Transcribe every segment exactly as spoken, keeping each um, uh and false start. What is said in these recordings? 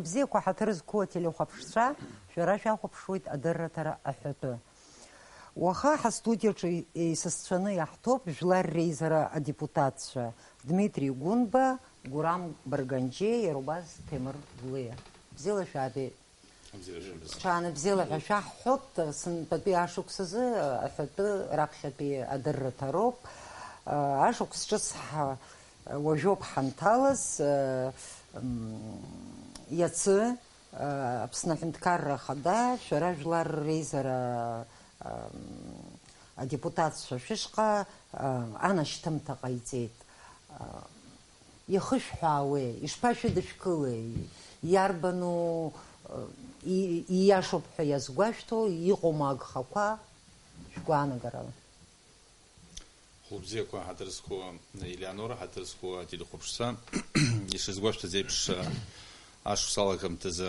Бзиақәа, ҳаҭыр зқәу ателехәаԥшцәа, шәара шәахәаԥшуеит адырраҭара аҳәатәы. Уаха ҳастудиаҿы еисасцәаны иаҳҭоуп Жәлар реизара адепутатцәа Дмитри Гәынба, Гурам Барганџьиа, иара убас Ҭемыр Гәлиа. Бзиала шәаабеит. Бзиара шәымаз. Ҽаанбзиала ҳәа шәаҳҳәоит, сынтәатәи ашықәсазы аҳәатәы раԥхьатәи адырраҭароуп. Ашықәс ҿыц ҳа-, уажәоуп ҳанҭалаз, м, иацы, Аԥсны Аҳәынҭқарра Ахада, шәара Жәлар реизара, ам, адепутатцәа шәышҟа, а, анашьҭымҭа ҟаиҵеит. А, иахышәҳәаауеи, ишԥашәыдышәкылеи, иарбану, а, и-, ииашоуп ҳәа иазгәашәҭо, иҟоума агхақәа, шәгәаанагарала? Хәылбзиақәа, ҳаҭыр зқәу Елеонора, ҳаҭыр зқәу ателехәаԥшцәа, ишазгәашәҭаз еиԥш, ашықәс алагамҭазы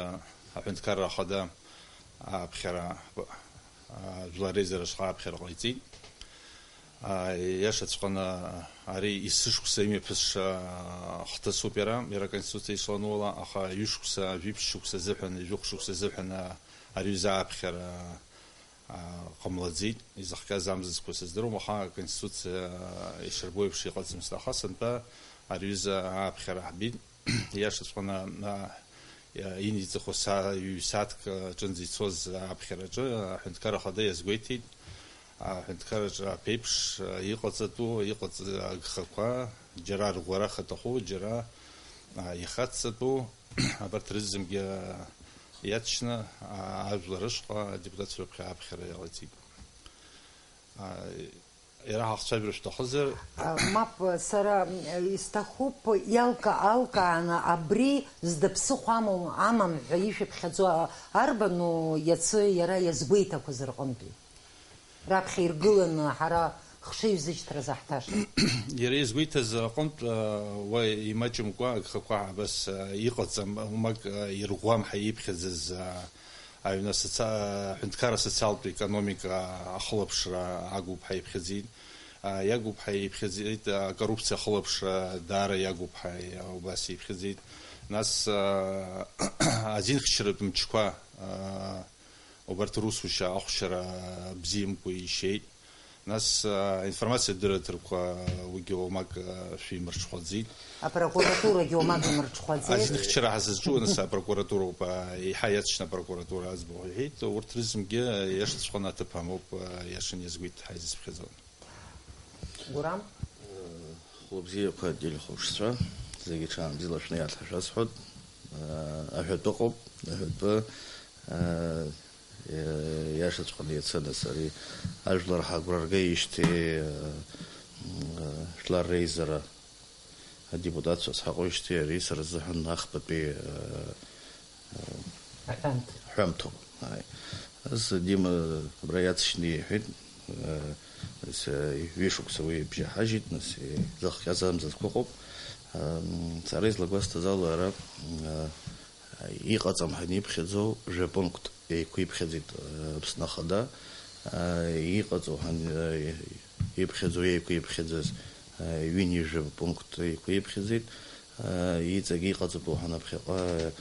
Аҳәынҭқарра Ахада аԥхьара, Жәлар реизара ашҟа аԥхьара ҟаиҵеит. Иашаҵәҟьаны, ари есышықәса имҩаԥысша хҭысуп иара, иара Аконституциа ишалануала, аха ҩышықәса, жәиԥшь шықәса азыҳәан, жәохә шықәса азыҳәан ари аҩыза аԥхьара ҟамлаӡеит, изыхҟьаз амзызқәа сыздыруам, аха Аконституциа ишарбо еиԥш иҟаӡамызт, аха сынтәа ари аҩыза ааԥхьара ҳбеит. Иашаҵәҟьаны, а, иа-, иниҵахо са-, ҩ-сааҭк аҿынӡа ицоз ааԥхьараҿы Аҳәынҭқар Ахада иазгәеиҭеит, аҳәынҭқарраҿы аԥеиԥш, а, иҟаҵатәу, иҟаҵ-, агхақәа, џьара рӷәӷәара хаҭаху, џьара, а, ихацҵатәу, абарҭ рызегьы иаҵшьны, а, ажәлар рышҟа адепутатцәа рыԥхьа аԥхьара иалаҵеит. А, Иара ҳахцәажәара шәҭахызар? А, мап, сара, м, исҭахуп, иалка-алкааны абри зда ԥсыхәа амоу, амам ҳәа ишәыԥхьаӡо, а, арбану иацы иара иазгәеиҭақәаз рҟынтәи? Раԥхьа иргыланы ҳара хшыҩзышьҭра заҳҭаша. Иара иазгәеиҭаз аҟынтә, а, уа имаҷымкәа агхақәа абас, а, иҟаҵам, умак, а, ирӷәӷәам ҳәа иԥхьаӡаз, а, Аҩны асоциа-, аҳәынҭқарра асоциалтә економика ахылаԥшра агуп ҳәа иԥхьаӡеит. А, иагуп ҳәа иԥхьаӡеит, акоррупциа ахылаԥшра даара иагуп ҳәа убас иԥхьаӡеит. Нас, а, азинхьчаратә мчқәа, а, убарҭ русушьа ахәшьара бзиамкәа ишьеит. Нас, а, информациатә дырраҭарқәа уигьы уамак, а, шәимырҽхәаӡеит. Апрокуратурагьы уамак имырҽхәаӡеит. Азинхьчара ҳазызҿу, нас, апрокуратуроуп, а, еиҳа иаҵшьны апрокуратура аӡбахә иҳәеит. Урҭ рызынгьы иашаҵәҟьаны аҭыԥ амоуп, а, иашан иазгәеит ҳәа изысԥхьаӡон. Гурам? Хәлыбзиақәа ателехәаԥшцәа, зегьы ҽаанбзиала шәны иаҭашәасҳәоит. А, аҳәатәы ыҟоуп, аҳәатәы, а, Иа-, иашаҵәҟьаны иацы, нас, ари ажәлар ҳагәра ргеижьҭеи, э, м, э, Жәлар реизара адепутатцәа сҳаҟоижьҭеи ари сара сзыҳәан ахԥатәи, э, э, Аҳәамҭа. Аҳәамҭоуп. Ааи. Нас Дима абра иаҵшьны иҳәеит, э, нас, э, ҩышықәса уи ибжьаҳажьит, нас, э, изыхҟьаз амзызқәа ыҟоуп. Э, м, сара излагәасҭаз ала ара, м, э, Иҟаҵам ҳәа иԥхьаӡоу жәа-пункт еиқәиԥхьаӡеит, э, Аԥсны Ахада. Э, иҟаҵоу ҳәа, э, иԥхьаӡоу, еиқәиԥхьаӡаз, э, ҩынҩажәа пункт еиқәиԥхьаӡеит. Э, иҵегь иҟаҵатәу ҳәа наԥхьаҟа, э,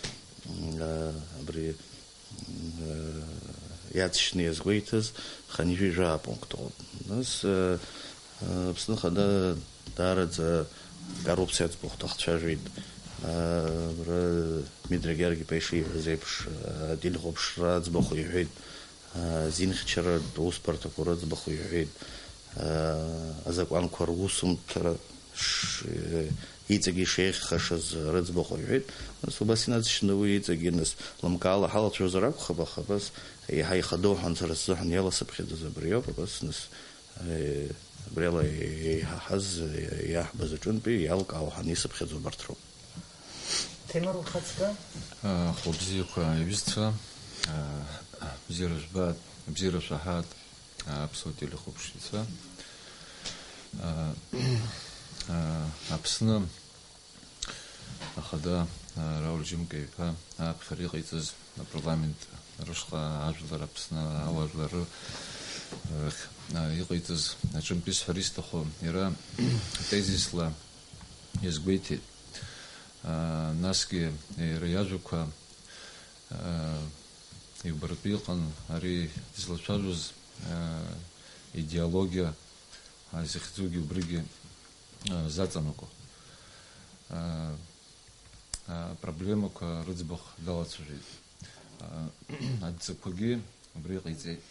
м, э, абри, м, э, иаҵшьны иазгәеиҭаз хынҩажәи жәаа пункт ыҟоуп. Нас, э, Аԥсны Ахада даараӡа акоррупциа аӡбахә дахцәажәеит. Абра Дмитри Георги-иԥа ишиҳәаз еиԥш, ателехәаԥшра аӡбахә иҳәеит, азинхьчаратә усбарҭақәа рыӡбахә иҳәеит, азакәанқәа русумҭа ш-, иҵегьы ишеиӷьхашаз рыӡбахә иҳәеит. Нас убас инаҵшьны уи иҵегьы, нас, лымкаала ҳалацәажәозар акәхап, аха абас еиҳа ихадоу ҳәа сара сзыҳәан иаласыԥхьаӡаз абриоуп, абас, нас, Э, абриала еиҳаҳаз, э, иаҳбаз аҿынтәи иалкаау ҳәа исыԥхьаӡо убарҭ роуп. Ҭемыр, ухаҵкы? Ахәылбзиақәа, аҩызцәа, а, бзиара жәбаат, бзиара шәаҳаат, а, аԥсуа телехәаԥшцәа. А, а, Аԥсны Ахада, а, Рауль Џьымка-иԥа ааԥхьара иҟаиҵаз апарламент рышҟа ажәлар Аԥсны ауаажәлар ры-, рахь, а, иҟаиҵаз аҿынтә исҳәар исҭаху иара тезисла иазгәеиҭеит. А, насгьы иара иажәақәа Иубартәы иҟан ари дызлацәажәоз, идеологиа, а, изыхьӡугьы убригьы, а, заҵанакуа. А, а, проблемақәа рыӡбахә далацәажәеит. А, адҵақәагьы убри ҟаиҵеит.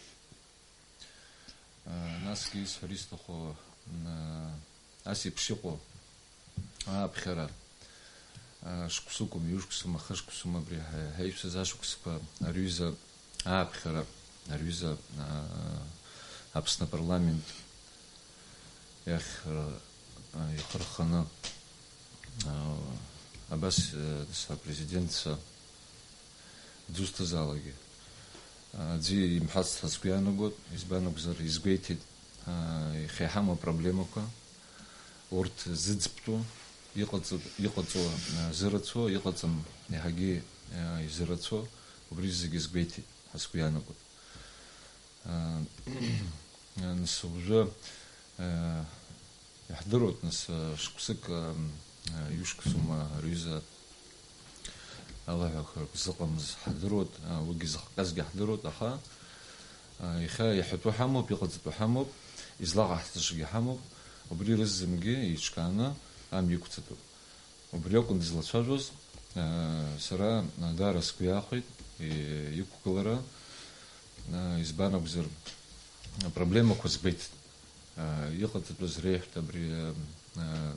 А, насгьы исҳәар исҭаху, м, а, ас еиԥш иҟоу ааԥхьара, а, шықәсыкоума, ҩышықәсума, хышықәсума абри ҳа-, ҳаиҩсыз ашықәсқәа, ари ҩыза ааԥхьара, ари ҩыза, а, Аԥсны апарламент иахь, а, ихырханы, а, абас, а, апрезидентцәа дызусҭазаалакгьы, а, аӡәы имҳәацт ҳәа сгәы иаанагоит, избан акәзар, изгәеиҭеит, а, иахьа иҳамоу апроблемақәа, урҭ зыӡбтәу, иҟаҵатә-, иҟаҵоу, а, зырацәоу, иҟаҵам иаҳагьы, а, изырацәоу, убри зегьы згәеиҭеит ҳәа сгәы иаанагоит. А, нас уажәы, а, иаҳдыруеит, нас, а, шықәсык, а, а, ҩышықәсума ари ҩыза алаҳәақәа зыҟамыз ҳдыруеит, а, уигьы зыхҟьазгьы ҳдыруеит, аха, а, иахьа иаҳәатәу ҳамоуп, иҟаҵатәу ҳамоуп, излаҟаҳҵашагьы ҳамоуп, убри рызегьы еиҿкааны амҩа иқәҵатәуп. Убри акәын дызлацәажәоз, а, сара, а, даара сгәы иахәеит, и-, иқәгылара, а, избан акәзар, апроблемақәа згәеиҭеит. А, иҟаҵатәыз реиҳәт абри, а, а,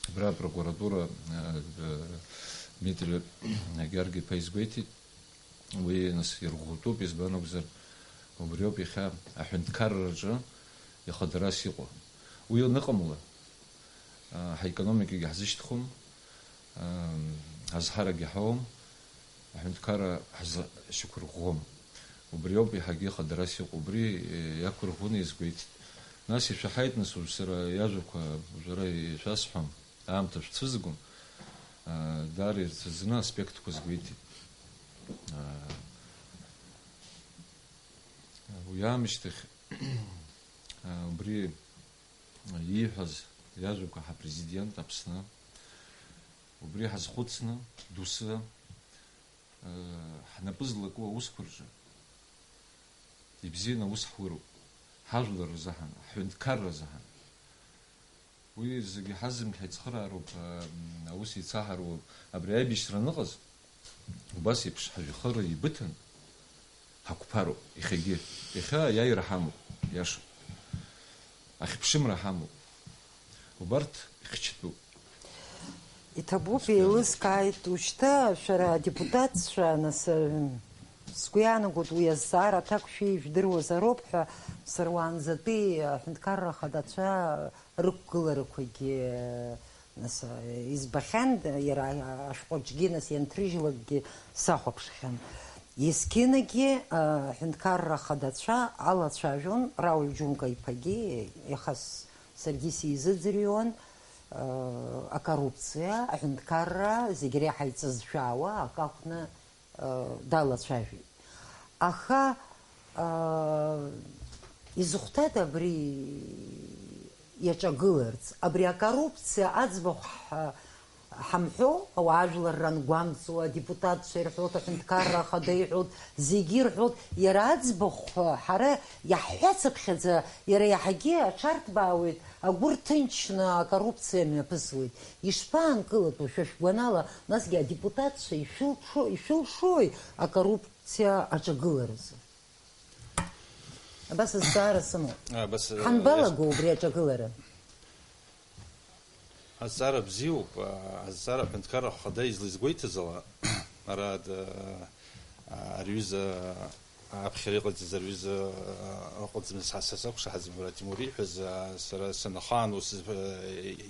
абра апрокуратура, а, а, Дмитри Георги-иԥа изгәеиҭеит. Уи, нас, ирӷәӷәатәуп, избан акәзар, убриоуп иахьа аҳәынҭқарраҿы ихадарас иҟоу. Уи аныҟамла, а, ҳаекономикагьы ҳзышьҭхом, а, ҳазҳарагьы ҳауам, аҳәынҭқарра ҳзы-, шьақәырӷәӷәом. Убриоуп иаҳагьы ихадарас иҟоу, убри, е, иақәырӷәӷәаны иазгәеиҭеит. Нас ишәаҳаит, нас, уажә сара иажәақәа уажәы ара ишәасҳәом. Аамҭа шәцәызгом, аа, даара ирцәыӡны аспектқәа згәеиҭеит. Аа, уи аамышьҭахь, аа, убри ииҳәаз иажәақәа ҳапрезидент Аԥсны, убри ҳазхәыцны, доусы, ҳнапы злаку аусқәа рҿы ибзианы аус ҳуроуп, ҳажәлар рзыҳәан, ҳҳәынҭқарра азыҳәан. Уи зегьы ҳазымхьа ицхыраароуп, ам, аус еицаҳароуп. Абри аибашьра аныҟаз, убас еиԥш ҳажәхыра еибыҭан, ҳақәԥароуп иахьагьы. Иахьа аиааира ҳамоуп, иашоуп. Ахьԥшымра ҳамоуп. Убарҭ ихьчатәуп. Иҭабуп, еилыскааит. Ушьҭа шәара адепутатцәа, нас, сгәы иаанагоит, уи азҵаара аҭак шәи ижәдыруазароуп ҳәа, сара уаанӡатәи аҳәынҭқарра ахадацәа рықәгыларақәагьы, нас, избахьан, иара ашәҟәаҿгьы, нас, ианҭрыжьлакгьы сахәаԥшхьан. Есқьынагьы, аҳәынҭқарра ахадацәа алацәажәон, Рауль Џьумка-иԥагьы, иаха с-, саргьы сизыӡырҩуан, акоррупциа, аҳәынҭқарра, зегь реиҳа иҵызшәаауа акы акәны, далацәажәеит. Аха, аа, изыхәҭада абри иаҿагыларц? Абри акоррупциа аӡбахә ҳ-, ҳамҳәо, ауаажәлар рангәамҵуа, адепутатцәа ирҳәоит, аҳәынҭқарра ахада иҳәоит, зегьы ирҳәоит, иара аӡбахә ҳара иаҳҳәацыԥхьаӡа, иара иаҳагьы аҽарҭбаауеит, агәы рҭынчны акоррупциа мҩаԥысуеит. Ишԥаанкылатәу, шәа шәгәанала, насгьы адепутатцәа ишәылшо-, ишәылшои акоррупциа аҿагыларазы? Абас азҵаара сымоуп. Абас, э, Ҳанбалаго убри аҿагылара? Азҵаара бзиоуп, а, азҵаара аҳәынҭқарра ахада излаизгәеиҭаз ала, ара, а, ари аҩыза аԥхьара иҟаиҵаз ари аҩыза, а, ыҟаӡам, са, са сакәшаҳаӡам, ара Тимур ииҳәаз, а, сара санахаан ус, а,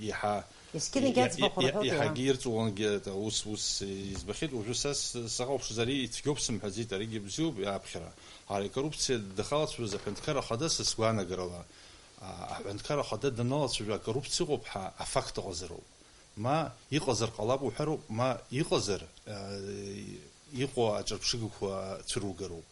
еиҳа Есқьынагь иа-, аӡбахә иа-, рҳәоит иара. Иаҳагьы ирҵаулангьы ус, ус избахьеит, уажәы са с-, сахәаԥшызар ицәгьоуп сымҳәаӡеит, аригьы бзиоуп, аԥхьара. Ари акоррупциа дахалацәажәоз аҳәынҭқар ахада са сгәаанагарала, а, аҳәынҭқар ахада даналацәажәо акоррупциа ыҟоуп ҳәа афакт ыҟазароуп. Ма иҟазар ҟалап уҳәароуп, ма иҟазар, а, иҟоу аҿырԥшыгақәа цәыругароуп.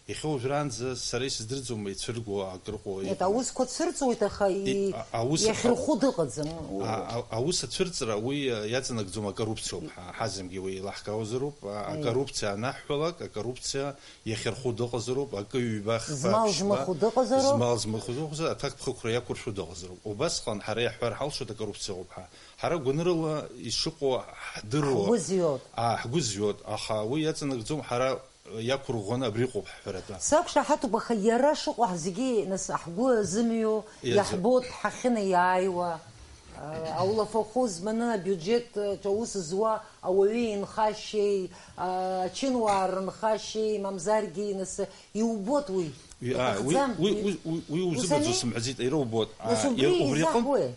Иахьа уажәраанӡа сара исыздырӡом ицәырго акрыҟоу. Нет, аусқәа цәырҵуеит, аха и- И- а- аус- иахьырхәо дыҟаӡам. А- а- Аус ацәырҵра уи, а, иаҵанакӡом акоррупциоуп, ҳа- ҳазегьы уи еилаҳкаауазароуп. А- Аиеи. Акоррупциа анаҳҳәалак, акоррупциа иахьырхәо дыҟазароуп, акы ҩба, хԥа, Змал ԥшьба, змыхәо дыҟазароуп. Змал змыхәо дыҟазар, аҭак ԥхықәра иақәыршәо дыҟазароуп. Убасҟан ҳара иаҳҳәар ҳалшоит акоррупциа ыҟоуп ҳәа. Ҳара гәанырала ишыҟоу ҳдыруа. Ҳгәы зҩоит. А- Ҳгәы зҩоит, аха уи иаҵанакӡом, ҳара иақәырӷәӷәаны абри ыҟоуп ҳҳәаратәы. Сақәшаҳаҭуп, аха иара шыҟоу ҳзегьы, нас, ҳгәы азымҩо, Иаӡ- иаҳбоит ҳахьынеиааиуа, а, аулафахәы зманы, абиуџьеҭ аҿы аус зуа ауаҩы инхашьеи, а, ачынуаа рынхашьеи, мамзаргьы, нас, иубоит уи. Уи, а, уи, Иҭахӡам. Уи, уи, уи, уи узыбаӡо Усами? Сымҳәаӡеит, иара убоит. Нас А, убри иара убри аҟынтә изаҳуеи?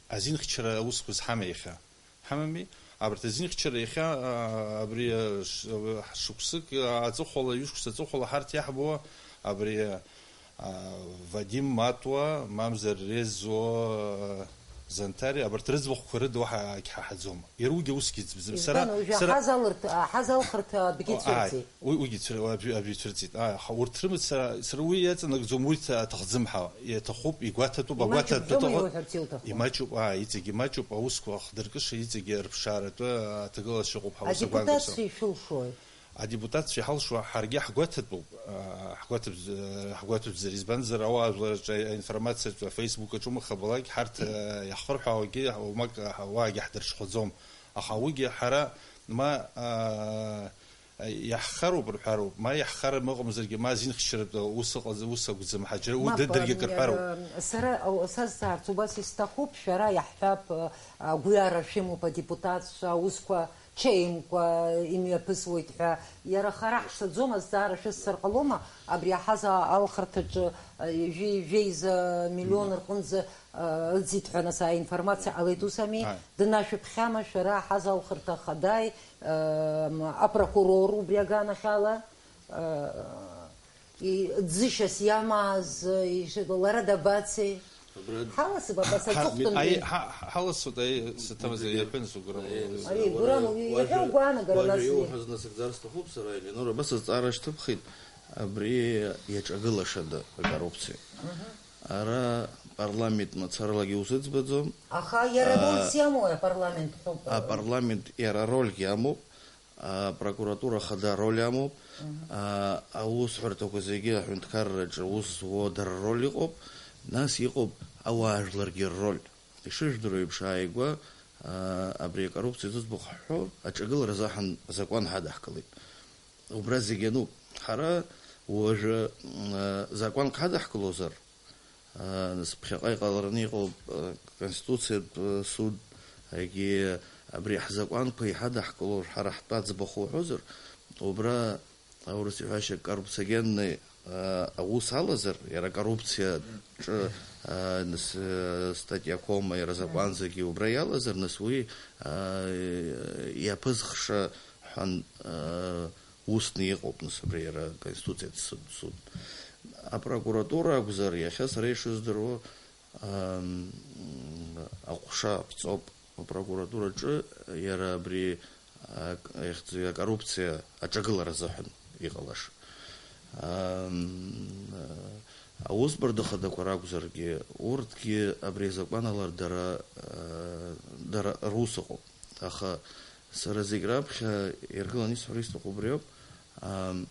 Азинхьчара аусқәа зҳамеи иахьа? Ҳамами? Абарҭ азинхьчара иахьа, а, абри, а, ш-, а, шықәсык, а, аҵыхәала, ҩышықәса аҵыхәала ҳарҭ иаҳбо, абри, а, Вадим Матуа, мамзар Резо, а, Зантари, абарҭ рыӡбахәқәа рыда уаҳа агьҳаҳаӡом. Иара уигьы усгьы ӡб-, ӡб-, сара, Избан, уажәы сара аҳаз алырт-, аҳаз алхырҭа Ааи, бгьыцәырҵит. Уи, уигьы цәыр-, абри, абри цәырҵит. Ааи, аха урҭ рымаӡа сара, сара уи иаҵанакӡом, урҭ аҭахӡам ҳәа. Иаҭахуп, игәаҭатәуп, агәаҭатәы Имаҷуп, дома аҭаху-, иуҳәарц иуҭаху. Имаҷуп, ааи, иҵегь имаҷуп, аусқәа ахдыркышеи иҵегь рыԥшааратәы аҭагылашьа ыҟоуп ҳәа ус агәаанагоит сара. Адепутатцәа ишәылшои? Адепутатцәа иҳалшо, ҳаргьы ҳгәаҭатәуп, аа, ҳгәаҭатәз-, ҳгәаҭатәзар, избанзар, ауаажәларраҿы, аинформациаҿы, афеисбук аҿы умхабалак, ҳарҭ, аа, иаҳхырҳәаауагьы уамак, аа, уаагьы ҳдырҽхәаӡом. Аха уигьы ҳара ма, аа, Иаҳхароуп рҳәароуп, ма иаҳхарым ыҟамзаргьы, ма азинхьчаратә ус ыҟаӡ-, ус акәӡам ҳәа, џьара уи Мап, д-, даргьы акы рҳәароуп. Э, сара ау-, сазҵаарц убас исҭахуп, шәара иаҳҳәап, э, агәҩара шәымоуп адепутатцәа, аусқәа ҽеимкәа имҩаԥысуеит ҳәа. Иара хара ҳцаӡом, азҵаара шәысҵар ҟалома, абри аҳаза алхырҭаҿы, э, ҩажәи жәеиза миллион рҟынӡа, э, ыӡит ҳәа нас аинформациа ҟалеит, ус ами? Ааи. Днашәыԥхьама шәара аҳаза алхырҭа ахадаи, Ам, апрокурор убри аганахьала, а, и-, ӡышьас иамаз, иши-, лара дабацеи? Абра Ҳаласып, абас ҳа-, аҵыхәтәантәи. Аи, ҳа-, ҳа-, ҳаласоит, аи, саҭамыз, Митәгьы. Иаҳәын сыгәра. Аи, Ари, Гурам, уажәы, уи уажәы, иаҳәа угәаанагара уажәы нас иуҳәаз насыгӡар сҭахуп сара, Елеонора, абас азҵаара шьҭыбхит, абри иаҿагылашада акоррупциа? Мгм. Ара парламент мацаралагьы узыӡбаӡом. Аха иара А, рольс иамои апарламент ҳәоуп? Апарламент иара рольгьы амоуп, апрокуратура хада ароль амоуп, Мгм. а, аусҳәарҭақәа зегьы аҳәынҭқарраҿы аус зуа дара роль иҟоуп, нас иҟоуп ауаажәларгьы рроль. Ишыжәдыруа еиԥш, ааигәа, а, абри акоррупциа зыӡбахә ҳҳәо аҿагылара азыҳәан азакәан ҳадаҳкылеит. Убра зегьы ануп. Ҳара уажәы, м, закәанк ҳадаҳкылозар, а, нас ԥхьаҟа иҟалараны иҟоуп, а, Конституциатә, а, суд, егьи абри ҳзакәанқәа иҳадаҳкыло ҳара ҳтәы аӡбахә уҳәозар, убра аурыс иҳәашьа коррупциогенный, а, аус алазар, иара акоррупциаҿы, а, нас, э, статиақәоума, иара азакәан зегьы убра иалазар, нас уи, а, иаԥызхша ҳәан, а, усны иҟоуп, нас, абри иара Конституциатә суд, суд. Апрокуратура акәзар, иахьа сара ишыздыруа, ам, аҟәша ԥҵоуп апрокуратураҿы, иара абри, ак-, ихьӡ-, акоррупциа аҿагылара азыҳәан иҟалаша. Ам, аусбарҭа хадақәа ракәзаргьы, урҭгьы абри азакәан ала дара, а, дара рус ыҟоуп. Аха сара зегь раԥхьа иргыланы исҳәара исҭаху убриоуп, ам,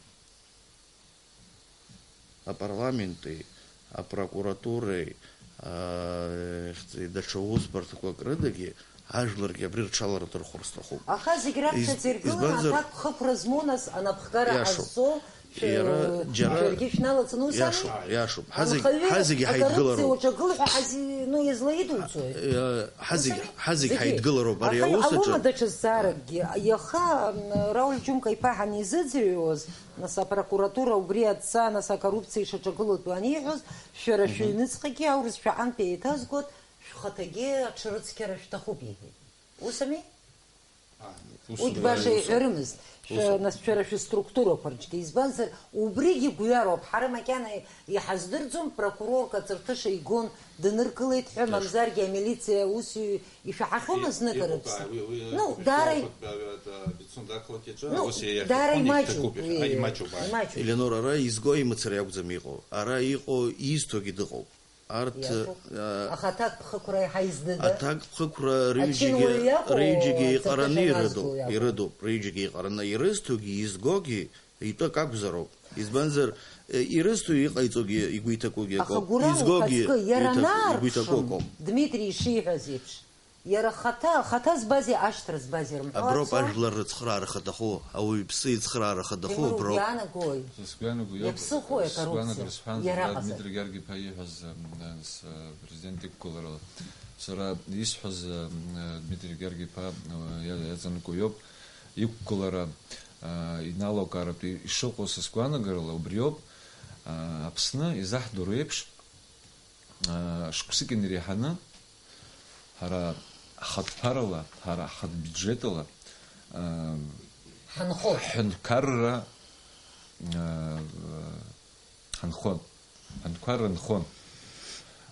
апарламенти, апрокуратуреи, а, ихьӡи, даҽа усбарҭақәак рыдагьы ажәларгьы абри рҽаларҭырхәар сҭахуп. Аха зегь раԥхьаӡа Из-, иргыланы избанзар, аҭак хықәра змоу, нас, анапхгара иашоуп. Ҟазҵо, Иара џьара шәаргьы шәналаҵаны ус ами? Иашоуп, иашуп. Ҳа зегь, анхаҩы ҳа зегь акоррупциа ҳаидгылароуп. Уаҿагыл ҳәа ҳази-, ну, иазлаидуҵои? Иа-, ҳа зегь, Ус ами? Ҳа зегь Зегьы. Ҳаидгылароуп ари Аха аус иҟалома аҿы. Даҽа зҵааракгьы? Иаха, м, Рауль Џьумка-иԥа ҳанизыӡырҩуаз, нас апрокуратура убри адҵа, нас акоррупциа ишаҿагылоу атәы аниҳәоз, шәара Мгм. Шәыҩныҵҟагьы аурыс шәаҟантә еиҭазгоит, шәхаҭагьы аҽрыцқьара шәҭахуп, иҳәеит. Ус ами? Уигь баша иҳәарымызт, шәа-, нас, шәара шәыструктурақәа рҿгьы. Избанзар, убригьы гәҩароуп. Ҳара макьана иҳаздырӡом, прокурорк аҵарҭыша игон, дныркылеит ҳәа, мамзаргьы амилициа аусзуҩы ишәаҳахьоума зныкыр аԥсы? Ну, даара и-, ну, даара имаҷуп уи, имаҷуп. Елеонора, ара изго имацара иакәӡам иҟоу. Ара иҟоу изҭогьы дыҟоуп. Арҭ, иашоуп. Аха аҭакԥхықәра иаҳа изныда? Аҭакԥхықәра рҩыџьагьы, ачынуаҩ иакәу рҩыџьагьы еиҟараны аҵарҭыша ирыдуп, назго иакәу? Ирыдуп, рҩыџьагьы еиҟараны ирызҭогьы, изгогьы итәы акакәзароуп. Избанзар, э, ирызҭо иҟаиҵогьы игәы иҭакугьы акоуп, изгогьы иҭак-, игәы иҭакугьы акоуп. Аха гәырам ухаҵкы, иара анаарԥшым, Дмитри ишиҳәаз еиԥш, иара хаҭа, хаҭа збазеи, ашьҭра збазеи рымҳәо Аброуп ацо? Ажәлар рыцхраара хаҭаху, ауаҩԥсы ицхраара хаҭаху, Тимур, аброуп. Угәы иаанагои? Са сгәы иаанагоит, иаԥсыхәои акоррупциа? Сгәаанагара сҳәан, иара сара аҟазар? Дмитри Георги-иԥа ииҳәаз, м, с-, президент иқәгыларала. Сара исҳәаз, м, Дмитри Георги-иԥа, м, иа-, иаҵанакуа иоуп. Иқәгылара, а, иналукааратә и-, ишыҟоу са сгәаанагарала убриоуп. А, Аԥсны изаҳдыруа еиԥш, а, шықәсык инареиҳаны ҳара ҳхатә ԥарала, ҳара ҳхатә бюджетала, а, ҳанхон. Ҳҳәынҭқарра, а, ҳанхон. Ҳҳәынҭқарра нхон.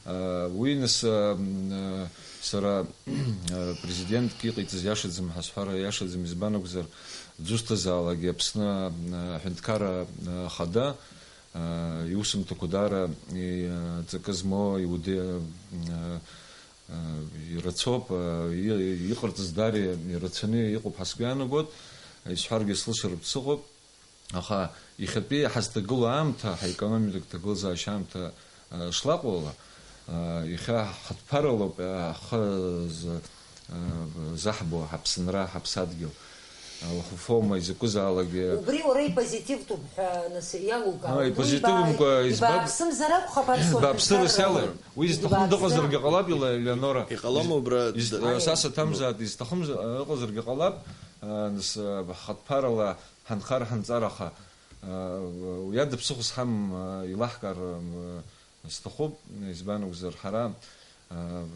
А, уи нас, а, м, а, сара, а, президентк иҟаиҵаз иашаӡам ҳәа сҳәар иашаӡам, избан акәзар, дзусҭазаалакгьы Аԥсны, а, аҳәынҭқарра, а, хада, а, иусумҭақәа даара и-, а, ҵакы змоу, иуде-, а, а, ирацәоуп, а, и-, иҟарҵаз даара ирацәаны иҟоуп ҳәа сгәы иаанагоит, исҳәаргьы слышаратә сыҟоуп. Аха иахьатәи ҳазҭагылоу аамҭа, ҳаекономикатә ҭагылазаашьа аамҭа, а, шлаҟоу ала, а, иахьа ҳхатә ԥаралоуп, а, ҳхы з-, а, заҳбо ҳаԥсынра, ҳаԥсадгьыл. А, уахәафоума, изакәызаалакгьы. Убри уара ипозитивтәуп ҳәа, нас, иалукаауеит. А, ипозитивымкәа избап-, ибааԥсымзар акәхап, аԥсуа бааԥсырас ҳәынҭқарра иалоу. Уи изҭахым дыҟазаргьы ҟалап, Еле-, Елеонора. Иҟалом убра Из-, д-, са саҭамзаат, изҭахым, а, ыҟазаргьы ҟалап, а, нас, а, ҳхатә ԥарала ҳанхар ҳанҵар, аха, а, уи ада ԥсыхәа зҳам, а, илаҳкаар, а, сҭахуп, избан акәзар, ҳара, а,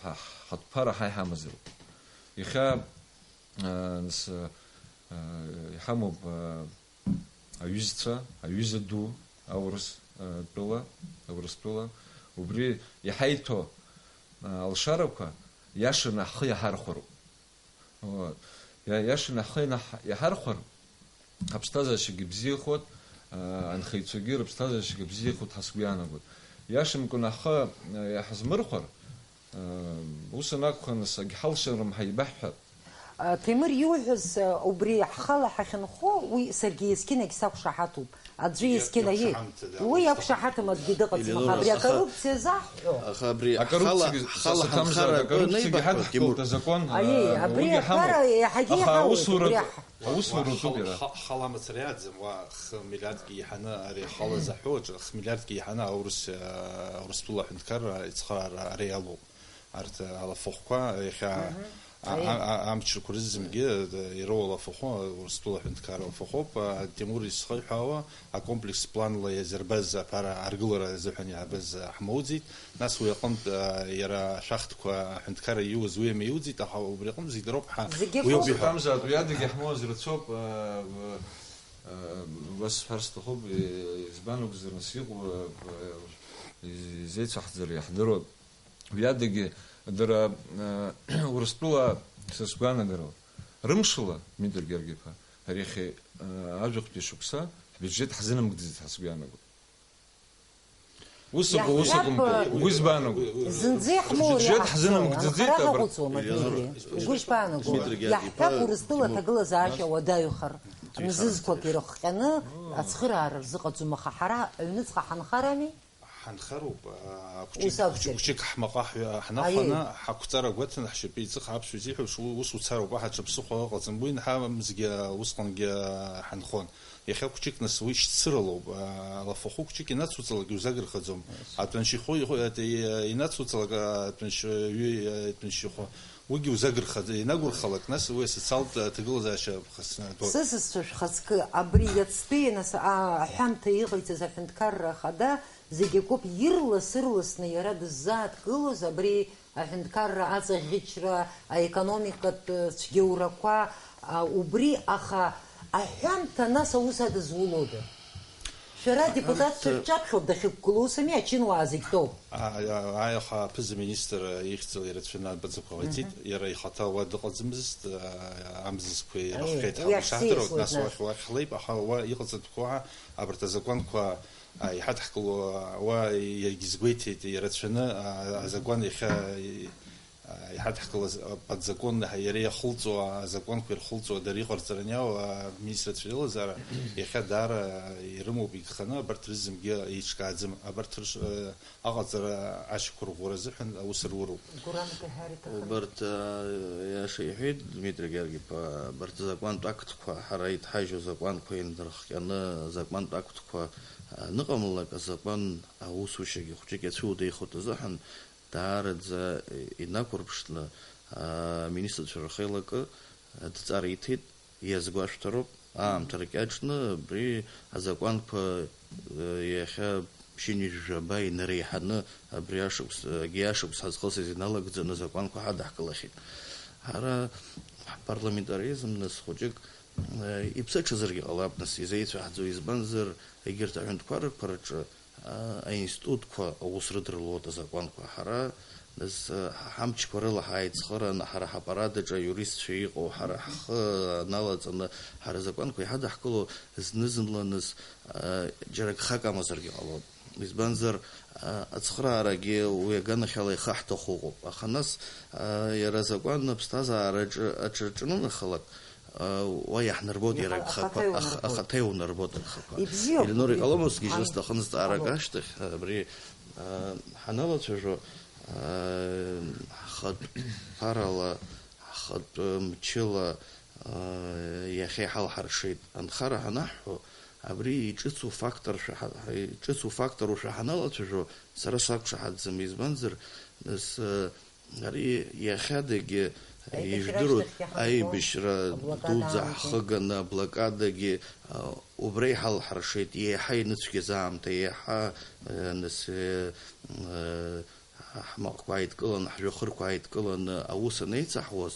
ҳа-, ҳхатә ԥара ҳа иҳамазароуп. Иахьа, а, нас, а, иҳамоуп, а, аҩызцәа, аҩыза ду, аурыс, а, тәыла, Аурыстәыла, убри иҳаиҭо, а, алшарақәа иашаны ҳхы иаҳархәароуп. О, иа-, иашаны ҳхы инаҳ-, иаҳархәар, ҳаԥсҭазаашьагьы бзиахоит, а, анхаҩцәагьы рыԥсҭазаашьагьы бзиахоит ҳәа сгәы иаанагоит. Иашамкәан ҳхы, а, иаҳзмырхәар, а, ус анакәха, нас, агьҳалшарым ҳәа ибаҳҳәап. А, Ҭемыр иуҳәаз, а, убри ҳхала ҳахьынхо, уи саргьы есқьынагь сақәшаҳаҭуп. Аӡәы иа-, есқьынагьы иақәшаҳаҭым, аӡәгьы дыҟаӡам, аха Елеонора, абри аха, акоррупциа заҳҳәо. Аха абри акоррупциагьы ҳхала, ҳхала сасыҭамзааит, ҳанхара акоррупциагьы акы наибаҳҳәап, ҳадҳкылт Тимур. Азакәон, Аиеи, а, абри уигьы аԥара ҳамоуп. Иаҳагьы аха иҳауеит, аус ура-, убри ҳ- аус уратәуп иара. Ҳа-, ҳа-, ҳхала мацара иаӡам, уа хы-миллиардгьы иҳаны ари ахала заҳәо аҿы, хы-миллиардгьы иҳаны аурыс, а, Урыстәыла аҳәынҭқарра ицхыраара ари алоуп. Арҭ алафахәқәа иахьа Мгм. а-, Аиеи. А-, а-, амчрақәа рызынгьы, э, ироуа алафахәы, Урыстәыла аҳәынҭқарра алафахәоуп. А, Тимур изхиҳәаауа, акомплекс планла иазырбаз аԥара аргылара азыҳәан иаабаз, а, ҳмоуӡеит. Нас уи аҟынтә, а, иара ашәахтәқәа аҳәынҭқарра ииуз уи амиуӡеит, аха убри аҟынтә зегь роуп ҳа. Зегьы уи ауп роуп. Иҳәо. Ҳамзаатә уи адагьы ҳмоуазар ацоуп, а, а, а, уа сҳәар сҭахуп, э, избан акәзар, нас иҟоу, а, а, из-, изеицәаҳҵар иаҳдыруа. Уи адагьы дара, э, Урыстәыла, са сгәаанагарала, рымшала, Дмитри Георги-иԥа, ари иахьа, э, ажәахәтәи шықәса ҳбиуџьет ҳзынамыгӡеит ҳәа сгәы иаанагоит. Ус акәу, ус акәымкәа, угәы избаанагои? Зынӡа иаҳмоур иаҳцо, анхара ҳзынамыгӡаӡеит, абра- ҳаҟәыҵуама, Дмитри? Угәы ишԥаанаго? Дмитрий Георги-иԥа, иаҳҳәап, Урыстәыла Тимур. Аҭагылазаашьа уадаҩхар, мзызқәак ирыхҟьаны, ацхыраара рзыҟаҵом, аха ҳара аҩныҵҟа ҳанхарами? Ҳанхароуп, аа, ус хәҷык, акәзар. Хәҷык, хәҷык ҳмаҟа ҳҩа-, ҳнахәаны, аиеи, ҳақәҵара гәаҭаны, ҳшьапы иҵых аԥсуа изиҳәо, ус, ус уцароуп, аҳ аҽыԥсыхәа ыҟаӡам, уи нҳамзгьы, усҟангьы ҳанхон. Иахьа хәҷык нас уи шьцыралоуп, аа, алафахәы хәҷык инацуҵалак иузагырхаӡом. Ас. Атәанча ихәы, ихәы, ат-, и-, инацуҵалак, аа, атәанча ҩы, атәанча ихәы, уигьы узагырхаӡ-, инагәырхалак, нас уи асоциалтә ҭагылазаашьа хасны атәы. Сысасцәа шәхаҵкы, абри иацтәи, нас, аа, аҳәамҭа иҟаиҵаз аҳәынҭқарра ахада, зегь акоуп, ирлас-ырласны иара дыззааҭгылоз абри Аҳәынҭқарра аҵаӷьычра, аекономикатә цәгьоурақәа, а, убри, аха аҳәамҭа нас аус адызулода? Шәара адепутатцәа Аҳәамҭа шәҿаԥхьоуп дахьықәгылоу, усами, ачынуаа зегь ҭоуп. А, а, аиаха аԥыза-министр ихьӡала ирацәаны абаӡақәа ҟаиҵеит. Мгм. Иара ихаҭа уа дыҟаӡамызт, а, амзызқәа Аиеи, ирыхҟьеит уи ҳәа ушаҳдыруа, ахьсеиасуеит нас нас. Уахь, уахь ҳлеип, аха уа иҟаҵатәқәоу ҳа, абарҭ азакәанқәа, а, иҳадҳкыло, уа иагьызгәеиҭеит, ирацәаны, а, азакәан иахьа, и-, а, иҳадҳкылаз, а, подзаконно иара иахылҵуа, азакәанқәа ирхылҵуа дара иҟарҵараны иаау, а, аминистрцәа реилазаара иахьа даара ирымоуп игханы, абарҭ рызегьы еиҿкааӡам, абарҭ рыш-, а, аҟаҵара ашьақәырӷәӷәара азыҳәан аус руроуп. Гәырам ҳәа иҳәар иҭахын. Убарҭ, а, иаша иҳәеит Дмитри Георги-иԥа, абарҭ закәантә актқәа, ҳара иҭҳажьу закәанқәа инарыхҟьаны, закәантә актқәа аныҟамлалак, азакәан аусушьагьы хәҷык иацәыуадаҩхоит азыҳәан, даараӡа инақәырԥшны, аминистрцәа рхеилакы адҵа риҭеит. Иазгәашәҭароуп, аамҭа ркьаҿны абри азакәанқәа, э, иахьа ԥшьынҩажәи жәаба инареиҳаны, абри ашықәс, егьи ашықәс ҳазхысыз иналагӡаны азакәанқәа ҳадаҳкылахьеит. Ҳара ҳпарламентаризм нас хәыҷык, э, иԥсыҽазаргьы ҟалап, нас, изеицәаҳҵо, избанзар, егьырҭ аҳәынҭқаррақәа рҿы а, аинститутқәа аус рыдыркылоит азакәанқәа. Ҳара, нас, а, ҳамчқәа рыла ҳаицхырааны, ҳара ҳаппарат аҿы аиуристцәа иҟоу, ҳара ҳхы налаҵаны, ҳара азакәанқәа иҳадаҳкыло зны-зынла, нас, а, џьара гхак амазаргьы ҟалоит. Избанзар, а, ацхыраарагьы уи аганахьала ихаҳҭахо ыҟоуп. Аха нас, а, иара азакәан аԥсҭазаараҿы аҽырҿанынахалак, а, уа иаҳнарбоит иара Аха-, агхақәа, ахаҭа ах-, иунарбоит. Ахаҭа иунарбоит агхақәа. Ибзиоуп, Елеонора ибзиоуп. Иҟаломызҭгьы Ан-, зны сҭахын зҵаарак Алоуп. Ашьҭахь, абри, а, ҳаналацәажәо, а, ҳхатә ԥарала, ҳхатә мчыла, а, иахьа иҳалҳаршеит анхара ҳанаҳҳәо, абри иҿыцу факторшәа ҳа-, ҳа-, иҿыцу факторушәа ҳаналацәажәо, сара сақәшаҳаҭӡам, избанзар, нас, а, Ари иахьадагьы Аибашьра ижәдыруеит, ашьҭахь иаҳанхо аибашьра аблокада дуӡӡа аамҭеи. Ҳхыганы, аблокадагьы, а, убра иҳалҳаршеит, еиҳа иныцәгьаз аамҭа, еиҳа, а, нас, а, а, ҳмахәқәа ааидкыланы, ҳжәҩахырқәа ааидкыланы аус анеиҵаҳуаз,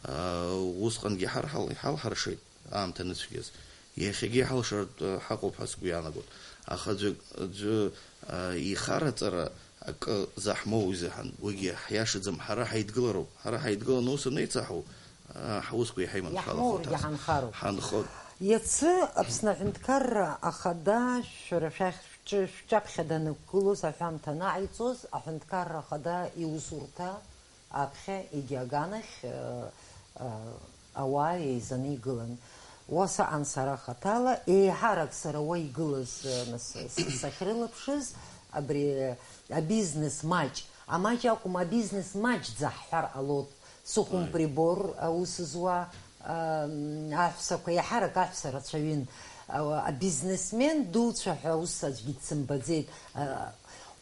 а, усҟангьы иҳарҳал-, иҳалҳаршеит. Аамҭа ныцәгьаз. Иахьагьы иҳалшартә ҳаҟоуп ҳәа сгәы иаанагоит. Аха аӡәы, аӡәы, а, ихараҵара акы заҳмоу изыҳәан, уигьы ҳиашаӡам, ҳара ҳаидгылароуп. Ҳара ҳаидгыланы ус анеицаҳау, а, ҳусқәа еиҳа иманшәалахоит. Иаҳмоургьы ҳанхароуп. Ҳанхоит. Иацы Аԥсны Аҳәынҭқарра Ахада шәара шәахь шәҿы-, шәҿаԥхьа данықәгылоз, аҳәамҭа анаҟаиҵоз, Аҳәынҭқарра Ахада иусурҭа аԥхьа егьи аганахь, э, э, ауаа еизаны игылан. Уа саҟан сара хаҭала, еиҳарак сара уа игылаз, э, нас, с-, сахьрылаԥшыз, абри, э, абизнес маҷ, амаҷ акәым, абизнес маҷӡа ҳҳәар ҟалоит, сухумприбор аус зуа, э, аҳәсақәа, еиҳарак аҳәса рацәаҩын, э, абизнесмен дуцәа ҳәа ус аӡәгьы дсымбаӡеит, э,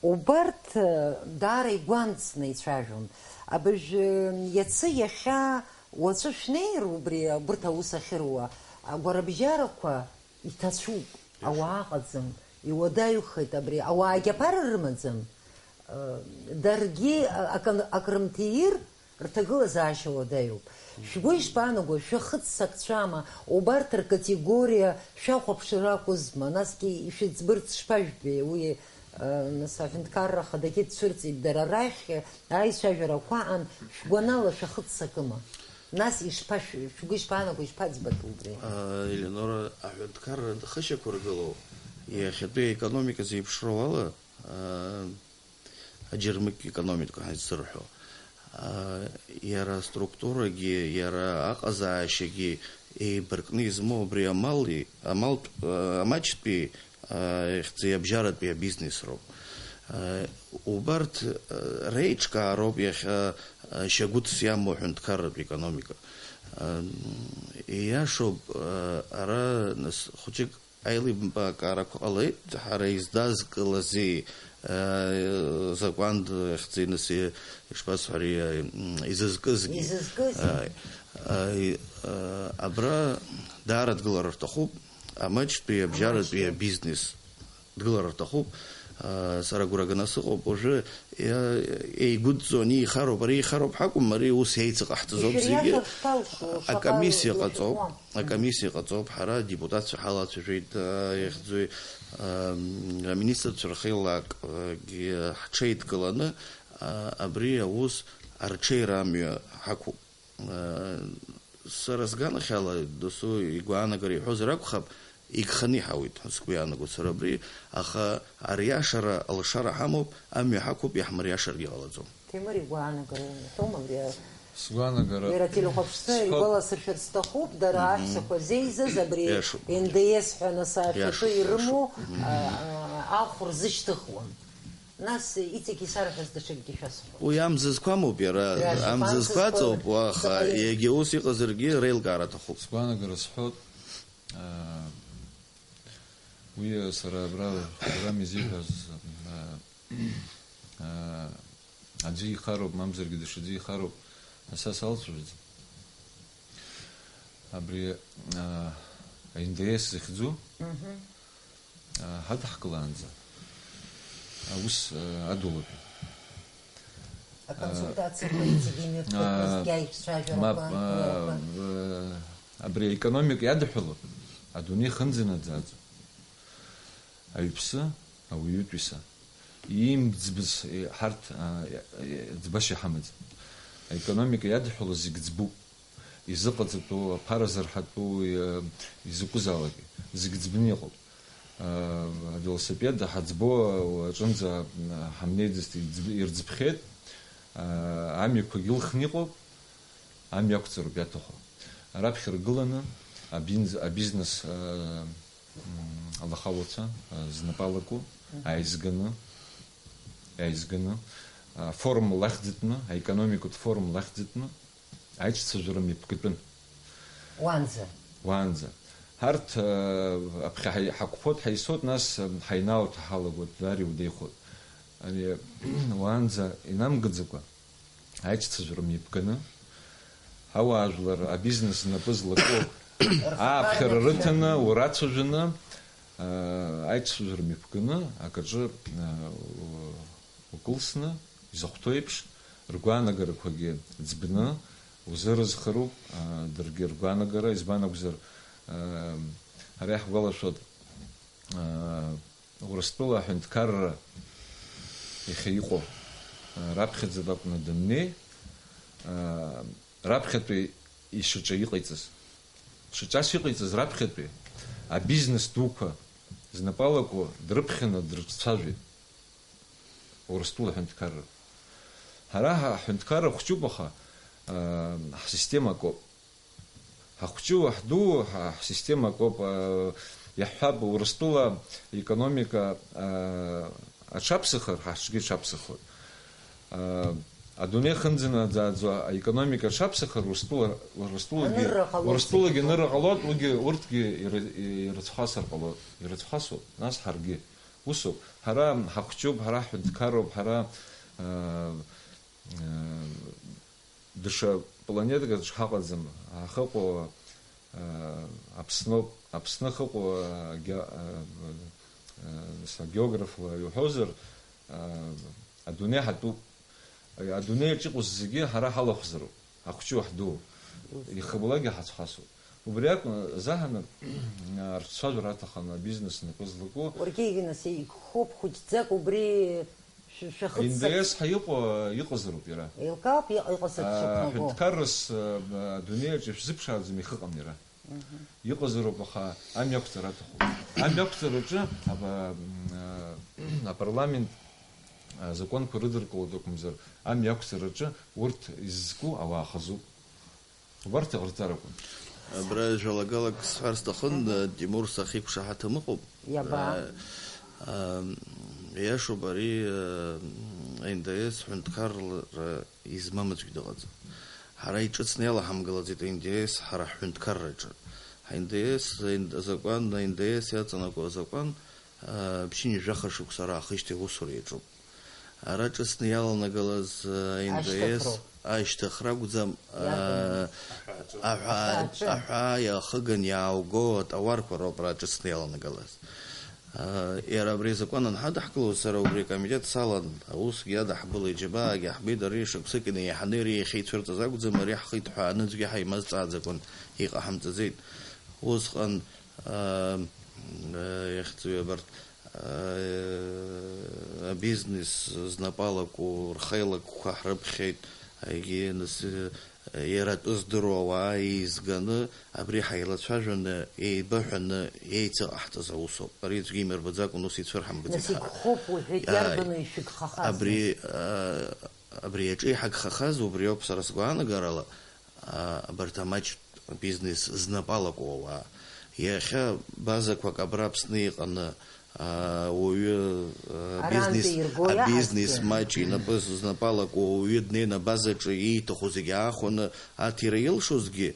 Убарҭ, э, даара игәамҵны ицәажәон. Абыржә, э, иацы, иахьа, уаҵәы шәнеир убри, абырҭ аус ахьыруа, агәарабжьарақәа иҭацәуп, иашоуп. Ауаа ыҟаӡам, иуадаҩхеит абри, ауаагьы аԥара рымаӡам. Э, даргьы, э, акы, акрымҭиир, Рҭагылазаашьа уадаҩуп. Шәгәы ишԥаанаго, шәахыццакцәама, убарҭ ркатегориа шәахәаԥшыр акәызма, насгьы ишәыӡбырц шԥажәбеи, уи, э, нас, аҳәынҭқарра ахадагьы дцәырҵит дара рахь, аицәажәарақәа аан, шәгәанала шәахыццакыма? Нас ишԥашә-, шәгәы ишԥаанаго, ишԥаӡбатәу убри? А, Елеонора, аҳәынҭқарра хышьақәыргылоу, иахьатәи аекономика зеиԥшроу ала, а, аџьармыкьа економика ҳәа изырҳәо, а, иара аструктурагьы, иара аҟазаашьагьы еибаркны измоу абри амали-, амалтә-, а, амаҷтәи, а, ихьӡи абжьаратәи абизнес роуп. А, убарҭ, а, реиҿкаароуп иахьа, а, шьагәыҭс иамоу аҳәынҭқарратә економика. А, ииашоуп, а, ара, нас, хәыҷык Аилибакаарақәа ҟалеит, ҳара издазкылази, э, закәан хьӡи, нас, ишԥасҳәари, э, м, изызкызгьы. Изызкызгьы. Э, э, э, абра даара дгылар рҭахуп, амаҷтәи, абжьаратәи, амаҷтәи абизнес дгылар рҭахуп. Сара агәра ганы сыҟоуп, уажәы еигәыдҵо ани ихароуп, ари ихароуп ҳакәым, ари ус еицыҟаҳҵаӡом зегьы. Акомиссиа ҟаҵоуп, акомиссиа ҟаҵоуп, ҳара адепутатцәа ҳалацәажәеит, ихьӡуи, аминистрцәа рхеилак ҳҽеидкыланы абри аус арҽеира амҩа ҳақәуп. Сара сганахьала, досу игәаанагара иҳәозар акәхап, игханы иҳауеит, сгәы иаанагоит сара абри, аха ариашара алшара ҳамоуп, амҩа ҳақәуп, иаҳмыриашаргьы ҟалаӡом. Ҭемыр игәаанагара имҳәома абри? Сгәаанагара. Иара ателехәаԥшцәа игәаласыршәарц сҭахуп, дара аҳәсақәа зеизаз абри Н Д С ҳәа нас аахьатәы ирымоу, а, а, ахә рзышьҭыхуам. Нас иҵегь исарҳәаз даҽакгьы шәасҳәоит. Уи амзызқәа амоуп иара, амзызқәа аҵоуп, аха егьа ус иҟазаргьы реилкаара аҭахуп. Сгәаанагара сҳәоит, аа, уи сара абра программа изиҳәаз, аа, аа, аӡәы ихароуп, мамзаргьы даҽаӡәы ихароуп, са салцәажәаӡом. Абри, аа, Н Д С захьӡу, аа, ҳадаҳкылаанӡа аус, аа, адулатәуп. Аконсультациақәа иҵегь имҩаԥгатәыз, аа, иааицәажәарақәа, мап, аа, аа, абри аекономика иадҳәалоуп, адунеи хынӡанаӡааӡо. Аҩԥсы, ауаҩытәыҩса. Имӡбыз, е, ҳарҭ, а, е, е, ӡбашьа ҳамаӡам. Аекономика иадҳәалоу зегь ӡбуп. Изыҟаҵатәу, аԥара зырҳатәу, е, изакәызаалакгьы, зегь ӡбны иҟоуп. А, авелосипед ҳаӡбо аҿынӡа, а, ҳамнеиӡазт, иӡб-, ирӡбхьеит, а, амҩақәагьы ылхны иҟоуп, амҩа ақәҵароуп иаҭаху. Раԥхьа ргыланы абинз-, абизнес, а, М, алахауацәа, а, знапы алаку, ааизганы, ааизганы, а, форум лахьӡатәны, аекономикатә форум лахьӡатәны аиҿцәажәара мҩаԥгатәын. Уанӡа? Уанӡа. Ҳарҭ, а, аԥхьа ҳаи-, ҳақәԥоит, ҳаисоит, нас, а, ҳаинаауҭ ҳалагоит, даара иудеихоит. Ани, уаанӡа инамгаӡакәа, аиҿцәажәара мҩаԥганы, ауаажәлар абизнес знапы злаку ааԥхьара рыҭаны, урацәажәаны, аа, аиҿцәажәара мҩаԥганы, акаҿы, аа, у-, укылсны, изахәҭоу еиԥш, ргәаанагарақәагьы ӡбны, узырызхароуп, аа, даргьы ргәаанагара, избан акәзар, аа, ара иаҳгәалашәоит, аа, Урыстәыла аҳәынҭқарра иахьа иҟоу, а, раԥхьаӡатәи акәны даннеи, а, раԥхьатәи ишьаҿа иҟаиҵаз. Шьаҿас иҟаиҵаз раԥхьатәи абизнес дуқәа знапы алаку дрыԥхьаны дрыҿцәажәеит Урыстәыла аҳәынҭқарра. Ҳара ҳа-, ҳҳәынҭқарра хәҷуп, аха, а, ҳсистема акоуп. Ҳахәҷу, ҳду, ҳа-, ҳсистема акоуп, аа, иаҳҳәап, Урыстәыла економика, аа, аҽаԥсахыр, ҳаҽгьы аҽаԥсахуеит. Аа, адунеи хынӡанаӡааӡо аекономика аҽаԥсахыр, Урыстәыла, Урыстәылагьы, Анырра ҟалоит Урыстәылагьы зегьы. Анырра ҟалоит, уигьы, урҭгьы иры-, ирыцәхасыр ҟалоит, ирыцәхасоуп, нас ҳаргьы. Усоуп, ҳара ҳахәҷуп, ҳара ҳҳәынҭқарроуп, ҳара, аа, аа, Даҽа планетак аҿы ҳаҟаӡам, ҳахьыҟоу, а, Аԥсноуп, Аԥсны ахьыҟоу, а, гео-, а, а, нас агеографла иуҳәозар, а, адунеи ҳатәуп. Адунеи аҿы иҟоу зегьы ҳара ҳалахәзароуп, ҳахәҷу, ҳду, ихыблакгьы ҳацәхасоуп. Убри акәын, заҳаны, а, рцәажәара аҭахын, абизнес напы злаку. Уаргьы, Игнатий, игхоуп хәыҷӡак убри Шә-, шәахыццак. Н Д С ҳәа иҟоу, иҟазароуп иара. Еилкаауп иҟ-, иҟазар дшықәнаго. Аҳәынҭқаррас, а, адунеи аҿы ишәзыԥшааӡом, иахьыҟам иара. Мгм. Иҟазароуп, аха амҩа ақәҵара аҭахуп. Амҩа ақәҵараҿы аба-, м, а, апарламент азакәанқәа рыдыркылоит акәымзар, амҩа ақәҵараҿы урҭ изызку ауаа хазуп. Убарҭ иҟарҵар акәын. Абра жәалагалак сҳәар сҭахын, Тимур сахьиқәшаҳаҭым ыҟоуп. Иаба? А, а, иашоуп, ари, а, Н Д С ҳәынҭқарра измам аӡәгьы дыҟаӡам. Ҳара иҿыцны иалаҳамгалаӡеит Н Д С ҳара ҳҳәынҭқарраҿы. Ҳа Н Д С, Н-, азакәан, Н Д С иаҵанакуа азакәан, а, ԥшьынҩажәаха шықәса раахижьҭеи аусура иаҿуп. Ара ҿыцны иаланагалаз, а, Н Д С ашьҭыхроуп. Ашьҭыхра акәӡам, а, иарбан? Аҳәаа, аҳәаа аҿы. Аҳәаа иахыган иаауго атауарқәа роуп ара ҿыцны иаланагалаз. Иара абри азакәан анҳадаҳкылоз, сара убри акомитет салан, аусгьы адаҳбылеит, џьабаагьы ҳбеит, ари шықәсык инеиҳаны иара иахьеицәырҵыз акәӡам, ари ҳхы иҭҳәааны аӡәгьы ҳаимазҵааӡакәан, иҟаҳамҵаӡеит. Усҟан, аа, иахьӡу абарҭ, аа, абизнес знапалаку рхеилакқәа ҳрыԥхьеит, егьи нас, иара атәы здыруа ауаа еизганы, абри ҳаилацәажәаны, еибаҳәаны еицыҟаҳҵаз аусоуп. Ари аӡәгьы имырбаӡакәан, ус ицәырҳамгаӡеит. Нас ҳара. Игхоуп, уҳәеит, Иааи. Иарбану ишәыгхахаз? Абри, а, абри иаҿы иҳагхахаз убриоуп, сара сгәаанагарала, а, абарҭ амаҷтә бизнес знапалаку ауаа. Иахьа базақәак абра Аԥсны иҟаны, аа, уаҩы, аа, Арантәи бизнес, ирго абизнес иаҳазгьы. Маҷ инапы знапалаку ауаҩы днеины абазаҿы ииҭаху зегьы аахәаны аҭира илшозгьы,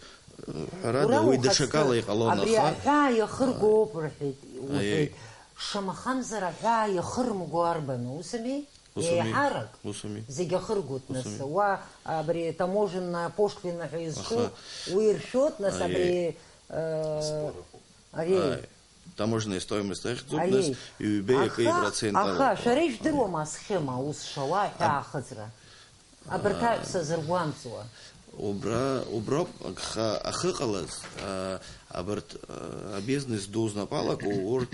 ҳәарада, Ура уи ухаҵкы, даҽакала иҟалон, абри аха аҳәаа иахыргоуп, рҳәеит, Аиеи. Уҳәеит, шамахамзар аҳәаа иахырмго арбану, усами? Усами. Еиҳарак. Усами. Зегь ахыргоит, нас. Усами. Уа, абри таможенная пошлина ҳәа изку, Аха. Уи иршәоит, нас, Аиеи. Абри, э, Спораху. Аиеи. Аи. Таможенная стоимость ахьӡуп, Аиеи. Нас ҩбеи акы Аха, процент аха, алоуп. Шәара ижәдыруама асхема аус шауа, аҳәаа Аб-, ахыҵра? Абарҭ Аа. Аҩ сазыргәамҵуа. Убра, уброуп агха ахы ҟалаз, аа, абарҭ, аа, абизнес ду знапалаку, урҭ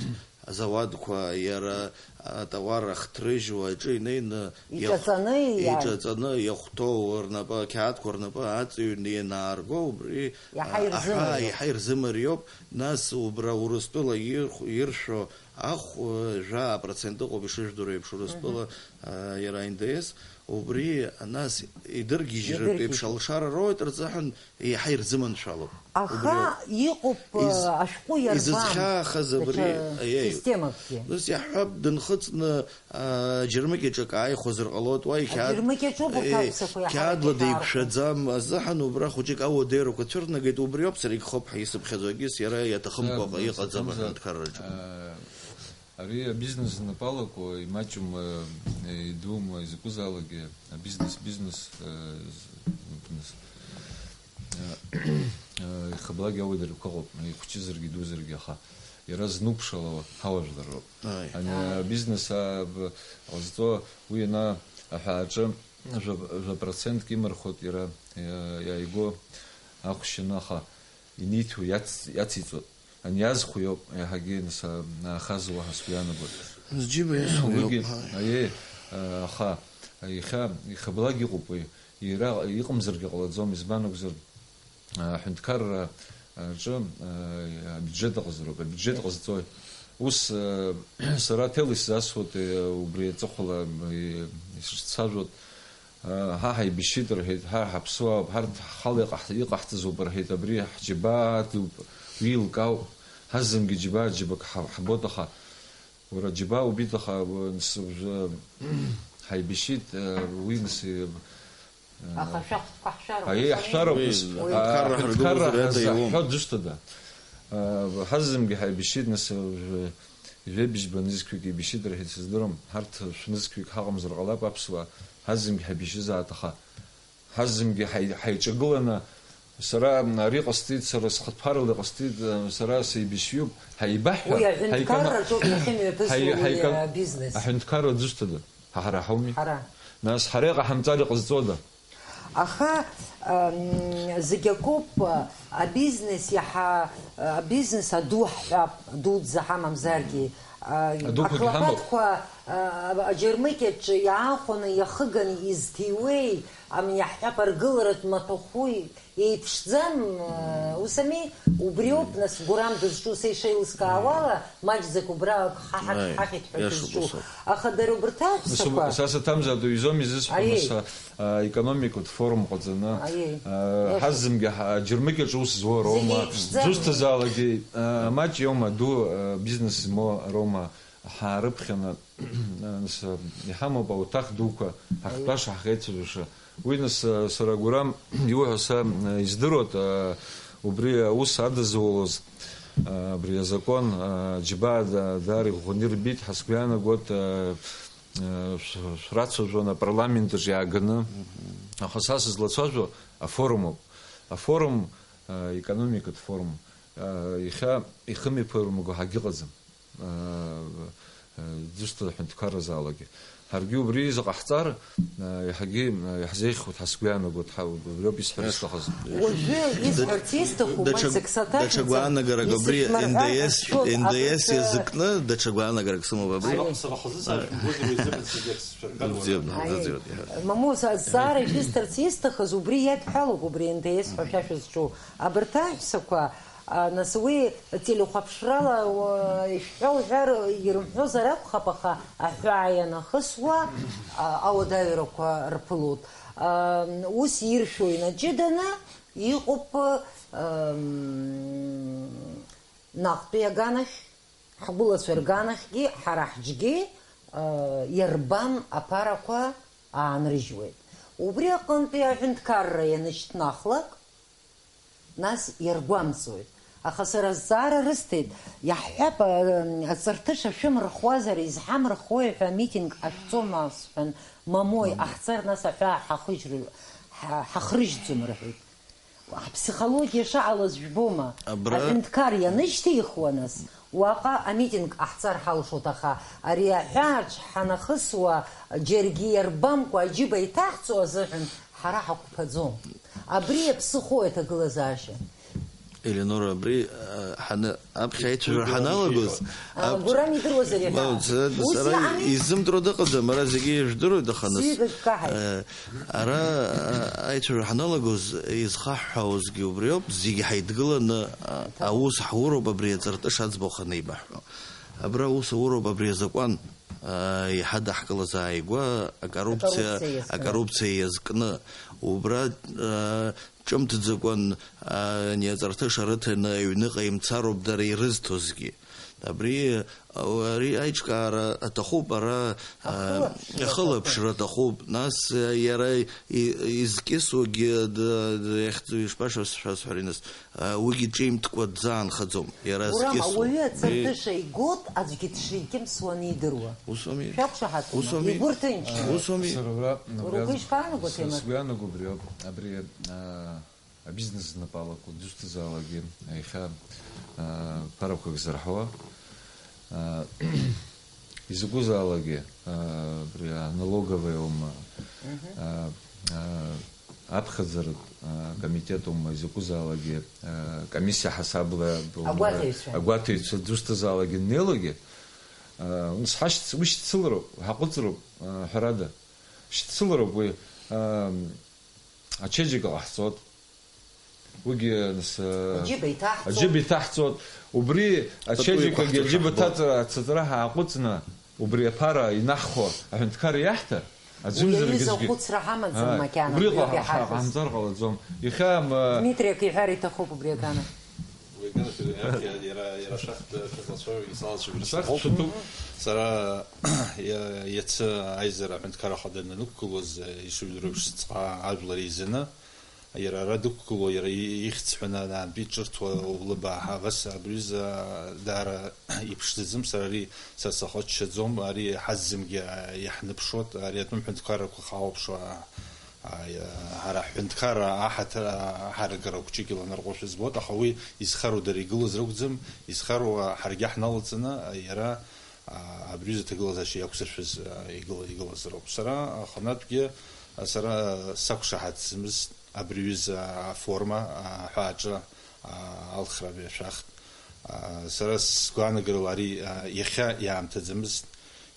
азауадқәа, иара атауар ахҭрыжьуа аҿы инеины иаҳ-, Иҿаҵаны иа- иҿаҵаны иахәҭоу рнапы, ақьаадқәа рнапы аҵыҩны ианаарго, убри Иаҳа а-, ирзымариоуп. Аҳәаа иаҳа ирзымариоуп. Нас убра Урыстәыла ирхә-, иршәо ахә, э, жәаа процент ыҟоуп, ишыжәдыруа еиԥш, Урыстәыла, Мгм. э, иара Н Д С, убри, нас, идыргьежьратә Идыргьежьратә. Еиԥш алшара роуеит рзыҳәан еиҳа ирзыманшәалоуп. Аха Убриоуп. Иҟоуп, э, Из-, ашәҟәы иарбан изызхьаахаз абри, даҽа аиеи. Системакгьы. Нас иаҳҳәап, дынхыҵны, Аџьармыкьаҿ акы ааихәазар ҟалоит, уа иқьаад-, Аџьармыкьаҿоуп урҭ Еи, аԥсақәа иаҳарак қьаадла иаҳархәо. Деиқәшәаӡам азыҳәан убра хәыҷык ауадаҩрақәа цәырнагеит, убриоуп сара игхоуп ҳәа исыԥхьаӡо, егьыс иара иаҭахымкәа Иа, иҟаӡам иаҭахымзар, аҳәынҭқарраҿы. А, ари абизнес знапалаку, имаҷума, идуума, изакәызаалакгьы, абизнес, бизнес, э, з-, бизнес. Э, э, ихаблак иауеит, дара рқәа ыҟоуп, ихәҷызаргьы, идузаргьы, аха иара знукәшало ҳауаажәлар роуп. Ааи. Ани Ааи. Абизнес а-, б-, ҟазҵо, уи ана аҳәааҿы жәа-, жәа процентк имырхуеит иара, иа-, иааиго ахәшьаны, аха иниҭо иац-, иациҵоит. Ани иазхәо иоуп, еиҳагьы нас, а, аахаз уаҳа сгәы иаанагоит. Зџьыба иасуа Уигьы, иоуп, ааи. Аиеи, а, аха иахьа ихаблак иҟоуп уи. Иара иҟамзаргьы ҟалаӡом, избан акәзар, аҳәынҭқарра аҿы, а, абиуџьет ыҟазароуп, абиуџьет ҟазҵои. Ус, а, сара аҭел исзасуеит, а, убри аҵыхәала, а, исыҿцәажәоит. А, ҳа ҳаибашьит, рҳәеит, ҳа ҳаԥсуаауп, ҳарҭ ҳхала иҟаҳ-, иҟаҳҵазоуп, рҳәеит, абри ҳџьабаа дууп, уи еилкаауп, ҳаззынгьы џьабаа џьабак ҳа-, ҳбоит, аха уара џьабаа убит, аха, а, нас, уажәы, ҳаибашьит, а, уи нас, а, Аха шәахәҭқәа ҳшәароуп, Аиеи, ус ами? Ҳшәароуп, Уи нас, а, аҳәынҭқарра ҳәа ҳәа ҳаззаҳҳәо зыҳәа дызҭода? А, ҳаззынгьы ҳаибашьит, нас, а, жәа-, жәабжьба нызқьҩык еибашьит, рҳәеит, сыздырам, ҳарҭ шәнызқьҩык ҳаҟамзар ҟалап аԥсуаа, ҳаззынгьы ҳаибашьызаат, аха ҳаззынгьы ҳаи-, ҳаиҿагыланы, сара ари ҟасҵеит, сара схаҭәарала иҟасҵеит, а, сара сеибашьҩуп, ҳаибаҳҳәа, Уи аҳәынҭқарраҿоуп иахьымҩаԥысуа ҳаи-, уи, ҳаика-, а, бизнес. Аҳәынҭқарра дызҭода? Ҳара ҳауми? Ҳара. Нас ҳара иҟаҳамҵар иҟазҵода? Аха, ам, зегь акоуп, а, абизнес иаҳа, а, абизнес аду ҳҳәап, дуӡӡа ҳамамзаргьы, а, Адуқәагьы ҳамоуп. Аклопатқәа, а, аџьармыкьаҿы иаахәаны иахыганы изҭиуеи, ам, иаҳҳәап, аргыларатә маҭәахәи, еиԥшӡам, а, ус ами, убриоуп, нас, Гәырам дызҿу, са ишеилыскаауала, маҷӡак убра ак ҳа-, ҳа-, Аи, ҳахьит ҳәа иашоуп, дызҿу. Усоуп. Аха дара убырҭ Нас аҳәсақәа. Са саҭамзаатәу изоуми изысҳәо, Аиеи. Нас, а, економикатә форум ҟаҵаны, Аиеи. А, Иашоуп. Ҳаззымгьы ҳа-, аџьармыкьаҿ ус зуа Зегьы роума, еиԥшӡам. Зусҭазаалакгьы, а, маҷ иоума, ду, а, бизнес змоу роума, ҳаарыԥхьаны, а, нас, а, иҳамоуп ауаҭах дуқәа, ҳахьтәаша, Аиеи. Ҳахьеицәажәаша. Уи, нас, а, сара Гәырам иуҳәо са, а, издыруеит, а, убри аус адызулоз, а, абри азакәан, а, џьабаа да-, даара иӷәӷәаны ирбеит, ҳа сгәы иаанагоит, а, а, шә-, шәрацәажәон апарламент аҿы иааганы. Аха са сызлацәажәо афорум ауп. Афорум, а, економикатә форум, а, иахьа ихымҩаԥырмго ҳагьыҟаӡам. А, Зусҭада аҳәынҭқарразаалакгьы. Ҳаргьы убри изы ҟаҳҵар, а, иаҳагьы, а, иаҳзеиӷьхоит ҳәа сгәы иаанагоит, ҳа-, убриоуп исҳәар исҭахыз. Уажәы исҳәарц исҭаху, ма даҽа, зегь саҭаху, даҽа ма гәаанагарак абри исышәмырҳәар Н Д С, ҟасҵоит, Н Д С абырҭ, иазкны даҽа гәаанагарак сымоуп абри. Сара, сара хазы сашәымгәыӡырҩ изыҳәан зегь аксыцәарган. Бзиа, уара. Бзиа, бзиа, иаҳәа. Мамоу, са-, сара ишәысҭарц исҭахыз убри иадҳәалоуп, убри Н Д С ҳәа шәа шәызҿу. Абырҭ аҳәсақәа, а, нас уи телехәаԥшрала, уа, ишәҳәа уҳәар ирымҳәозар акәхап, аха аҳәаа ианахысуа, а, ауадаҩрақәа рԥылоит. А, ус иршәо инаҷыданы иҟоуп, ам, наҟтәи аганахь, ҳгәылацәа рганахьгьы, ҳара ҳџьгьы, а, иарбан аԥарақәа аанрыжьуеит. Убри аҟынтәи аҳәынҭқарра ианышьҭнахлак, нас иаргәамҵуеит. Аха сара азҵаара рысҭеит, иаҳҳәап, а, аҵарҭыша шәымырхуазар, изҳамырхуеи ҳәа амитинг ҟашәҵома сҳәан, мамои, ҟаҳҵар, нас аҳәаа ҳахыжьры-, ҳа-, ҳахрыжьӡом рҳәеит. Аԥсихологиа шаҟалаз жәбома? Абра аҳәынҭқар ианышьҭихуа, нас, уаҟа амитинг ҟаҳҵар ҳалшоит, аха ари аҳәааҿ ҳанахысуа, џьаргьы иарбамкәа аџьыба иҭаҳҵо азыҳәан ҳара ҳақәԥаӡом. Абри иаԥсыхәоу аҭагылазаашьа. Елеонора, абри, а, ҳаны-, аԥхьа аицәажәара ҳаналагоз, А, ап-, Гурам идыруазар иаҳа. Ма, ца-, ус сара иҟами? Изымдыруа дыҟаӡам, ара зегьы ижәдыруеит, аха нас, Зегь акаҳаит. Э, ара, а, аицәажәара ҳаналагоз, изхаҳҳәаауазгьы убриоуп, зегьы ҳаидгыланы, а, Иҭабуп. Аус ҳуроуп абри аҵарҭыша аӡбахә анеибаҳҳәо. Абра аус ауроуп абри азакәан, а, иҳадаҳкылаз ааигәа акоррупциа, Акоррупциа иазкны. Акоррупциа иазкны. Убра, а, ҿымҭӡакәан, а, ани аҵарҭыша рыҭаны аҩныҟа имцароуп дара ирызҭозгьы. Абри, а, ари аиҿкаара аҭахуп, ара, а, Ахылаԥшра ахылаԥшра аҭахуп. Нас, а, иара и-, изкьысуагьы д-, д-, иахьӡу ишԥашәасҳәаз ҳәа нас, а, уигьы ҿимҭкәа дзаанхаӡом. Иара Гурам, зкьысуа. Ауаҩы аҵарҭыша игоит, аӡәгьы дшикьымсуа анидыруа. Усоми. Шәақәшаҳаҭума? Усоми. Игәы рҭынчны. Усоми. Сара уара, Уара угәы ишԥаанаго, Ҭемыр? Сгәы иаанаго абриоуп, абри, а, Абизнес знапалақәа дызусҭазаалакгьы, иахьа, аа, ԥарақәак зырҳауа, аа, изакәызаалакгьы, аа, абри аналоговаиоума, Мгм. аа, аа, аԥхьаӡаратә, аа, комитетума, изакәызаалакгьы, аа, комиссиа ҳасабла Агәаҭаҩцәа. Агәаҭаҩцәа дызусҭазаалакгьы аннеилакгьы, аа, ус ҳашьц-, уи шьцылароуп, ҳаҟәыҵроуп, аа, ҳәарада. Шьцылароуп уи, аа, ачеиџьыка ҟаҳҵоит. Уигьы, нас, Аџьыба иҭаҳҵоит. Аџьыба иҭаҳҵоит. Убри ачеиџьыкагьы иқәаҳҵоит аџьыба ҳаҳбо. Ҭаҵара, ацаҵара ҳааҟәыҵны, убри аԥара инаҳхәо аҳәынҭқарра иаҳҭар, аӡәымзаргьы Уи аҩыза аӡәгьы. Ахәыцра ҳамаӡам Ааи, макьана, убри убриоуп ҟа-, иаҳарҳәаз. Ҳа-, ҳамӡар ҟалаӡом. Иахьа, м, Дмитри акы иҳәар иҭахуп убри агана. Уи агана, иара, иара, иара шәахтә шәыҟазшьа салацәажәар Шәахтә сҭахуп. Шәатәуп. Сара, иа-, иацы аизара аҳәынҭқарра ахада даннықәгылоз, исыжәдыруеиԥш, сҵҟа ажәлар еизаны, Иара ара дықәгыло, иара и-, ихьӡ ҳәаны анаантәи ҿырҭуа улыбаа ҳа-, абас абри аҩыза даара иԥшӡаӡам, сара ари са сахыччаӡом, ари ҳаззымгьы, а, иаҳныԥшуеит, ари атәым ҳәынҭқаррақәа хаауп шуа, а, а, ҳара ҳҳәынҭқарра аҳаҭыр, а, аҳаракыра хәҷык иланарҟәуашәа збоит, аха уи изхароу дара игылаз ракәӡам, изхароу, а, ҳаргьы ҳналаҵаны, а, иара, а, абри аҩыза аҭагылазаашьа иақәзыршәыз, а, игыл-, игылазароуп. Сара аханатәгьы, а, сара сақәшаҳаҭӡамызт. Абри аҩыза аформа, аҳәааҿы, а, алхра абри ашәахтә. А, сара сгәаанагарала ари, а, иахьа иаамҭаӡамызт.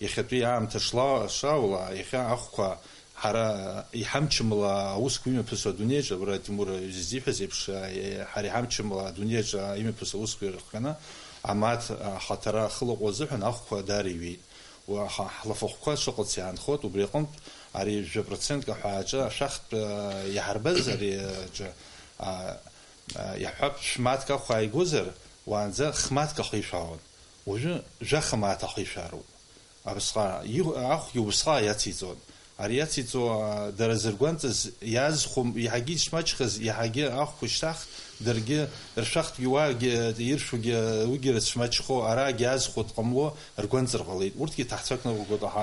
Иахьатәи аамҭа шла-, шаула, иахьа ахәқәа ҳара иҳамчымла аусқәа имҩаԥысуа адунеиаҿы, абра Тимур изиҳәаз еиԥш, а, ҳара иҳамчымла адунеиаҿы имҩаԥысуа аусқәа ирыхҟьаны, амаҭ, а, ахаҭара ахылаҟәуа азыҳәан ахәқәа даара иҩеит. Уа ҳа-, ҳлафахәқәа шыҟац иаанхоит, убри аҟынтә ари жәа процентк аҳәааҿы ашәахтә, а, иаҳарбаз ари, а, ҿы, а, а, иаҳҳәап, шә-мааҭк ахә ааигозар, уаанӡа х-мааҭк ахы ишәаауан. Уажәы жәаха мааҭ ахы ишәаароуп. Абасҟак, иу-, ахәгьы убасҟак иациҵон. Ари иациҵо, а, дара зыргәанҵыз иаазхәо, иаҳагьы ишмаҷхаз, иаҳагьы ахәқәа шьҭахт, даргьы ршәахтәгьы уаагьы иршәугьы, уигьы рыцәмаҷхо, араагьы аазхәо дҟамло, ргәанҵыр ҟалеит. Урҭгьы ҭаҳцәак ныҟәгоит, аха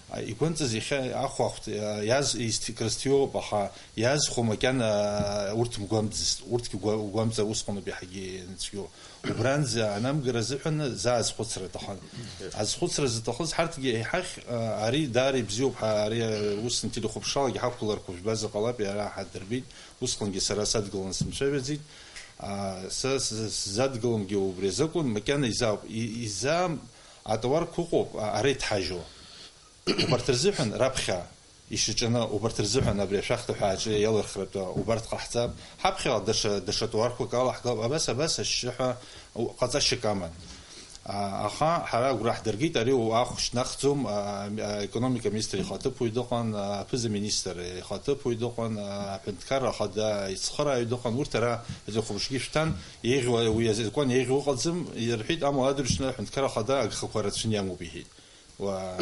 Игәамҵыз иахьа ахәахәт, иаз-, изҭ-, крызҭиуоуп, аха иаазхәо макьана урҭ мгәамҵӡеит, урҭгьы гәа-, гәамҵра усҟаноуп иаҳагьы ианцәгьоу. Убранӡа анамгара азыҳәан заа азхәыцра аҭахын. Азхәыцра зҭахыз ҳарҭгьы еиҳахь, ари даара ибзиоуп, ҳа-, ари ус ателехәаԥшралагьы ҳақәгыларақәа жәбазар ҟалап, иара ҳадырбеит, усҟангьы сара садгыланы сымцәажәаӡеит. А, са с-, сзадгыломгьы убри азакәын, макьана изаауп. И-, изаам, атауарқәа ыҟоуп, а-, ара иҭҳажьуа. Убарҭ рзыҳәан раԥхьа ишаҿаны, убарҭ рзыҳәан абри ашәахтә ҳәааҿы иалырхратәы убарҭ ҟаҳҵап. Ҳаԥхьаҟа даҽа, даҽа тауарқәак алаҳгалап, абас, абас ашьшьыҳәа у-, ҟаҵашьак аман. А, аха ҳара агәра ҳдыргеит, ари у-, ахә шьҭнахӡом, а, а, аекономика министр ихаҭыԥуаҩ дыҟан, а, аԥыза-министр ихаҭыԥуаҩ дыҟан, а, аҳәынҭқарра ахада ицхырааҩ дыҟан, урҭ ара зыхәаԥшгьы шәҭан, еиӷьу, уи азакәан еиӷьу ыҟаӡам, ирҳәеит, амала адырҩаҽны аҳәынҭқарра ахада агхақәа рацәаны иамоуп, иҳәеит. Уа-,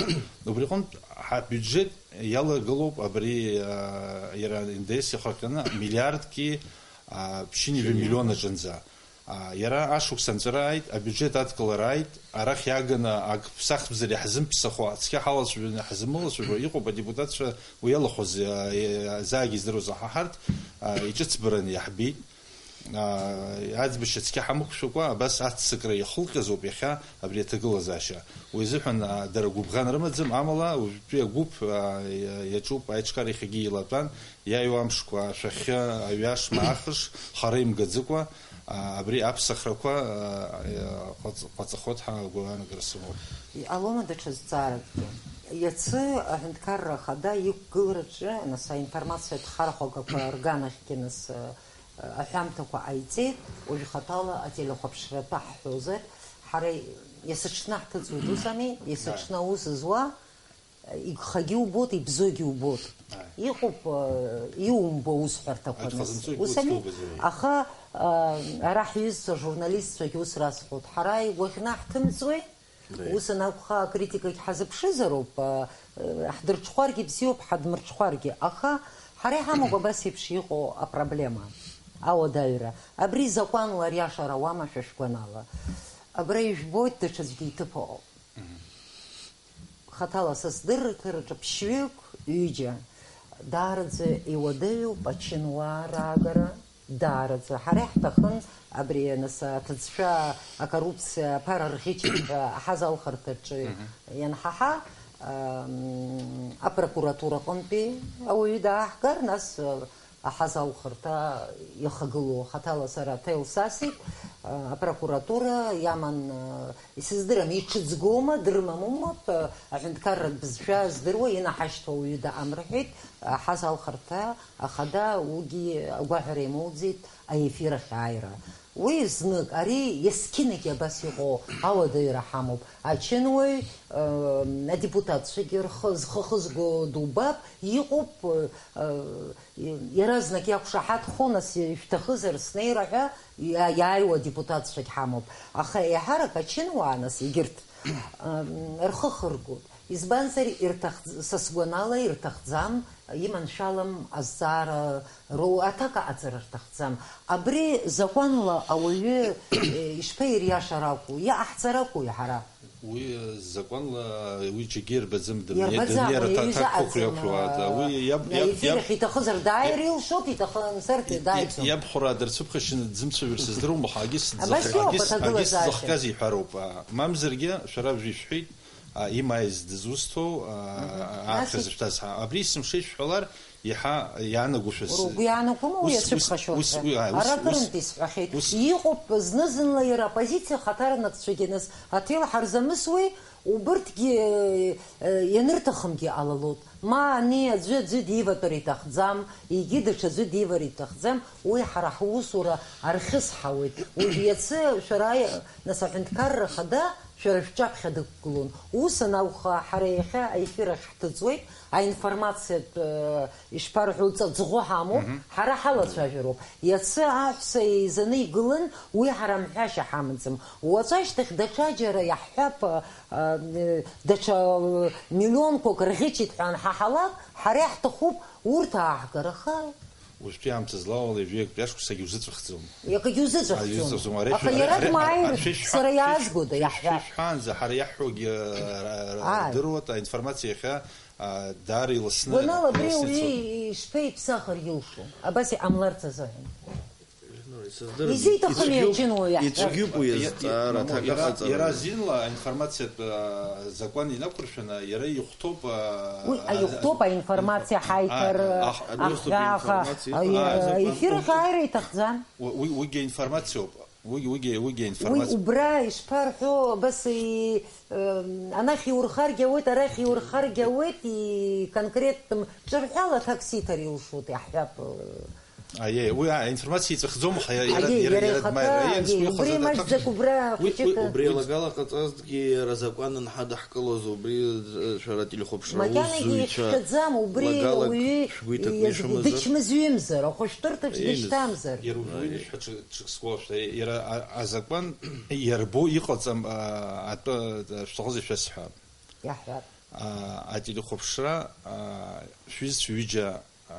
убри аҟынтә ҳабиуџьет иалагылоуп абри, а, иара НДС ихырҟьаны миллиардки, а, ԥшьынҩажәа миллион аҿынӡа. А, иара ашықәс анҵәара ааит, абиуџьет адкылара ааит, арахь иааганы ак ԥсахбзар иаҳзымԥсахуа, цқьа ҳалацәажәаны ҳзымылацәажәо иҟоуп адепутатцәа уи иалахәыз, а, а, заагьы издыруаз, аха ҳарҭ, а, иҿыцбараны иаҳбеит. Аа, аӡбашьа цқьа ҳамықәшәакәа, абас аццакра иахылҟьазоуп иахьа абри аҭагылазаашьа. Уи азыҳәан, аа, дара гәыбӷан рымаӡам, амала уажәтәи агәыԥ, аа, иа-, иаҿуп аиҿкаара иахьагьы еилатәан, иааиуа амшқәа ашәахьы аҩашма ахш хара имгаӡакәа, аа, абри аԥсахрақәа, аа, ҟаҵ-, ҟаҵахоит ҳәа агәаанагара сымоуп. Иҟалома даҽа зҵааракгьы? Иацы аҳәынҭқарра ахада иқәгылараҿы, нас, аинформациатә хархәагақәа рганахьгьы, нас, аҳәамҭақәа ҟаиҵеит, уажә хаҭала ателехәаԥшратәы ҳҳәозар, ҳара есыҽны ҳҭыҵуеит, ус ами? Есыҽны аус зуа, игхагьы убоит, ибзогьы убоит. Ааи. Иҟоуп, э, иумбо аусҳәарҭақәа, нас. Ус ами? Аха, э, ара ҳҩызцәа, ажурналистцәагьы ус расҳәоит, ҳара игәаӷьны ҳҭымҵуеит. Ус анакәха, акритикагь ҳазыԥшызароуп, а, ҳдырҽхәаргьы бзиоуп, ҳадмырҽхәаргьы. Аха ҳара иҳамоуп абас еиԥш иҟоу апроблема, ауадаҩра. Абри закәанла ариашара ауама, шәа шәгәанала? Абра ижәбоит, даҽаӡәгьы иҭыԥ ыҟоуп. Хаҭала са сдырраҭараҿы ԥшьҩык, ҩыџьа, даараӡа иуадаҩуп ачынуаа раагара. Даараӡа. Ҳара иаҳҭахын абри, нас, аҭыӡшәа, акоррупциа аԥара рӷьычит ҳәа аҳазалхырҭаҿы ианҳаҳа, ам, апрокуратура аҟынтәи ауаҩы дааҳгар, нас, аҳазалхырҭа иахагылоу хаҭала сара ҭел сасит, а, апрокуратура иаман, а, исыздырам, иҽыӡгома, дырмамума, а, аҳәынҭқарратә бызшәа здыруа инаҳашьҭуа ауаҩы дыҟам рҳәеит, аҳазалхырҭа Ахада уигьы агәаҳәара имоуӡеит аефир ахь ааира. Уи знык, ари есқьынагьы абас иҟоу ауадаҩра ҳамоуп. Ачынуаҩ, э, адепутатцәагьы рхы, зхы хызго дубап, иҟоуп, э, э, иаразнак иақәшаҳаҭхо, нас ишәҭахызар снеира ҳәа иа-, иааиуа адепутатцәагь ҳамоуп. Аха еиҳарак ачынуаа, нас, егьырҭ, э, рхы хыргоит. Избанзар, ирҭахӡ-, са сгәанала, ирҭахӡам, иманшәалам азҵаара роу-, аҭак аҟаҵара рҭахӡам. Абри закәанла ауаҩы, э, ишԥаириашар акәу, иҟаҳҵар акәу ҳара? Уи, э, закәанла, уи џьаргьы ирбаӡам, дымне-, Иарбаӡам, дымнеир уи аҭак аҩыза ҭакәри аӡам, ақәлуа, да, уи иаб-, иаб-, аефир иаб-, ахь иҭахызар дааир илшоит, иҭахымзар иаб-, дааиӡом. Иабхәараа дырцәыԥхашьаны дзымцәажәар сыздыруам, аха агьыс Абас дзых-, иоуп агьыс, агьыс аҭагылазаашьа. Зыхҟьаз иҳәароуп. А, мамзаргьы, шәара уажәы ишәҳәеит, а, имааиз дызусҭоу, а, Мгм. а, Нас аԥхьа и- зышәҭаз ҳа. Абри есымша ишәҳәалар, иаҳа иаанагошәа с-, Уара угәы иаанагома уи ус, ус, ацәыԥхашьоура? Ус, уи, а, ус, Ара ус, акырынтә исҳәахьеит. Ус. Иҟоуп зны-зынла иара аоппозициа ахаҭарнакцәагьы нас аҭел ҳарзамысуеи, убырҭгьы, э, ианырҭахымгьы ҟалалоит. Ма ани аӡәы аӡәы диватәар иҭахӡам, егьи даҽаӡәы дивар иҭахӡам, уи ҳара ҳусура архьысҳауеит. Уажә иацы шәара, нас, аҳәынҭқарра ахада шәара шәҿаԥхьа дықәгылон. Ус анакәха, ҳара иахьа аефир ахь ҳҭыҵуеит, аинформациатә, э, ишԥарҳәо, ҵаҵӷәы ҳамоуп, Мгм. ҳара ҳалацәажәароуп. Иацы аҳәса еизаны игылан, уи ҳара мҳәашьа ҳамаӡам. Уаҵәы ашьҭахь даҽаџьара иаҳҳәап, э, э, даҽа, э, миллионқәак рӷьычит ҳәа анҳаҳалак, ҳара иаҳҭахуп урҭ ааҳгар, аха Уажәтәи аамҭа злауала ҩажәи актәи ашықәсагьы узыҵәахӡом. Акгьы узыҵәахӡом. Аха иара дмааир, сара иаазгода, иаҳҳәап. Шәишәҳәаанӡа ҳара иаҳҳәогьы, ра-, ра-, рдыруеит, аинформациа иахьа, а, даара иласны, гәаныла абри иласны уаҩы ицоит. Ишԥеиԥсахыр илшо? Абас иҟамларц азыҳәан. Изиҭахым иаҷын уаҩ иаҳҳәап. Ицәгьоуп уи азҵаара, аҭак иара, аҟаҵарагьы. Иара азинла аинформациатә, а, закәан инақәыршәаны, иара ихәҭоуп, а, уи а, ихәҭоуп аинформациа ҳаиҭар, а, а, ахәаахәа, а, а, а, ефир ахь ааира иҭахӡам. Уи, уи, уигьы информациоуп. Уигьы, уигьы, уигьы уи информациоуп. Убра ишԥарҳәо, абас и-, м, анахь иурхаргьы ауеит, арахь иурхаргьы ауеит, и-, конкреттәым ҿырҳәала аҭак сиҭар илшоит, иаҳҳәап. Аиеи, уи, а, информациа иҵәахӡом, аха иара, аиеи, иара, иара иара ихаҭа, дмааир, аиеи, аиеи, сгәы убри иахәаӡа аҭак. Маҷӡак убра уи, хәыҷык. Уи, уи, убри уи алагала ҟаҵазҭгьы, иара азакәан анҳадаҳкылоз, убри, э, шәара ателехәаԥшра макьанагьы аусзуҩцәа ихьӡаӡам, убри лагалак уаҩы шәгәы иҭакны иазгәы-, ишәымазар? Дычмазаҩымзар, ахәышәтәырҭаҿ дышьҭамзар. Иара убри аиеи. Ишәҳәа ҽ-, ҽык сгәалашәоит, иара а-, азакәан иарбоу иҟаҵам, а, атәы, а, шәҭахызар шәасҳәап. Иаҳҳәап. А, ателехәаԥшра, а, шәҩызцәа ҩыџьа, а,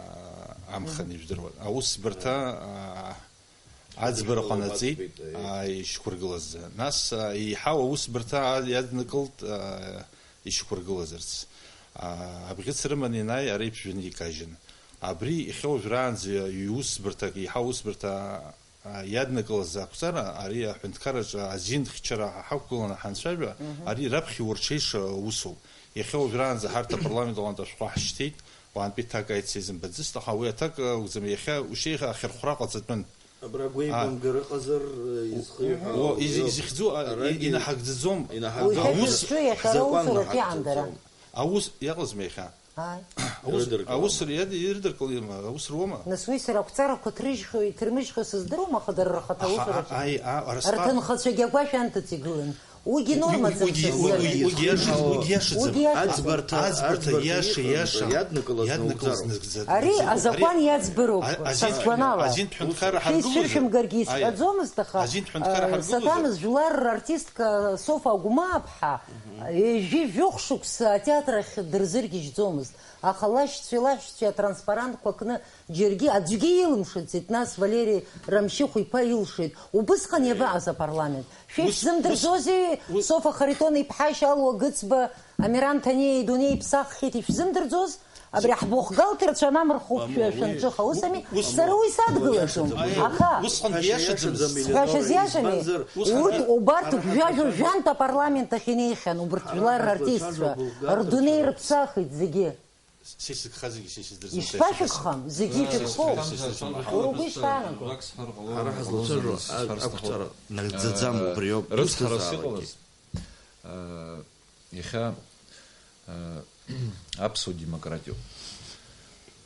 амхын, мгм, ижәдыруан. Аусбарҭа, а, аӡбара ҟанаҵеит, аӡбеит, аиеи, а, ишьақәыргылаз. Нас, а, еиҳау аусбарҭа, а, иаднакылт, а, ишьақәыргылазарц. А, абӷьыц рыманы ианааи, ара иԥжәаны икажьын. Абри иахьа уажәраанӡа иусбарҭак, еиҳау усбарҭа а, иаднакылаз ақәҵара, ари аҳәынҭқарраҿы азин хьчара ҳақәгыланы ҳанцәажәа, мгм, ари раԥхьа иурҽеиша усуп. Иахьа уажәраанӡа ҳарҭ апарламент аҟынтә ашәҟәы ҳшьҭеит, уаантәи ҭак аица изымбаӡацт, аха уи аҭак акәӡам, иахьа ушьҭеиха ахьырхәра ҟаҵатәын. Абра агәеибамгара ыҟазар, э, изхиҳәаау, о, из-, изыхьӡу, а, арагьы инаҳагӡаӡом. Инаҳагӡом. Уи ҳәа ус зыцәшәо иахьа ҳзакәан раусураҿы иаандароуп. Наҳагӡаӡом. Аус иаҟазма иахьа? Ааи. Аус, ирыдыркылома? Аус ри-, ирыдыркылома? Аус руама? Нас уи сара ақәҵарақәа ҭрыжьхьоу, иҭырмыжьхьоу сыздыруам, аха дара рхаҭа аха, аусураҿы. А-, аи, а, арасҟак. Рҭынхацәагьы агәашә анҭыҵ игылан. Уигьы нормаӡам. Уигьы, уигьы, уигьы иашаӡам, уигьы иашаӡам. Уигьы иашаӡам. Аӡбарҭа, аӡбарҭа, аӡбарҭа иаша, иҟынтә иаша. Иаднакылаз, иаднакылаз нагӡатәуп. Нагӡатәуп. Ари азакәан иаӡбароуп, ази-, сара сгәанала. Азин ҳәынҭқарра ҳаргылозар? Шәеицәыршәымгаргьы, аи, исҳәаӡомызт, аха, азин ҳәынҭқарра, а, ҳаргылозар? Сатаназ жәлар рартистка Софа Агәмааԥҳа, ҩажәи жәохә шықәса атеатр ахь дырзыргьежьӡомызт, аха лашьцәеи лаҳәшьцәеи атранспарантқәа кны џьаргьы аӡәгьы илымшаӡеит, нас Валери Рамшьыхә-иԥа илшеит. Убысҟан иабаҟаз апарламент? Шәа ус, ишәзымдырӡозеи, ус, ус Софа Харитон-иԥҳа, Шьалуа Гыцба, Амиран Ҭаниа идунеи иԥсаххьеит, ишәзымдырӡоз? Абри ҳбухгалтерцәа анамырхәо шәа-, шәанҿыха, ус ами? Ус, сара уи садгылаӡом. Аха, усҟан иашаӡамызт. Сҳәашьа зиашами? Избанзар, урҭ, убарҭ гәжәажәо жәантә апарламент ахь инеихьан, убарҭ жәлар рартистцәа, рдунеи рыԥсахит зегьы. Са исыгха зегьы са исыздырӡом. Ишԥашәыгхам? Зегьы ишәыгхоуп. Уара угәы ишԥаанаго? Ҳара ҳазлацәажәо ақәҵара нагӡаӡам, убриоуп. Рыцҳарас иҟалаз, иахьа, а, аԥсуа демократиоуп.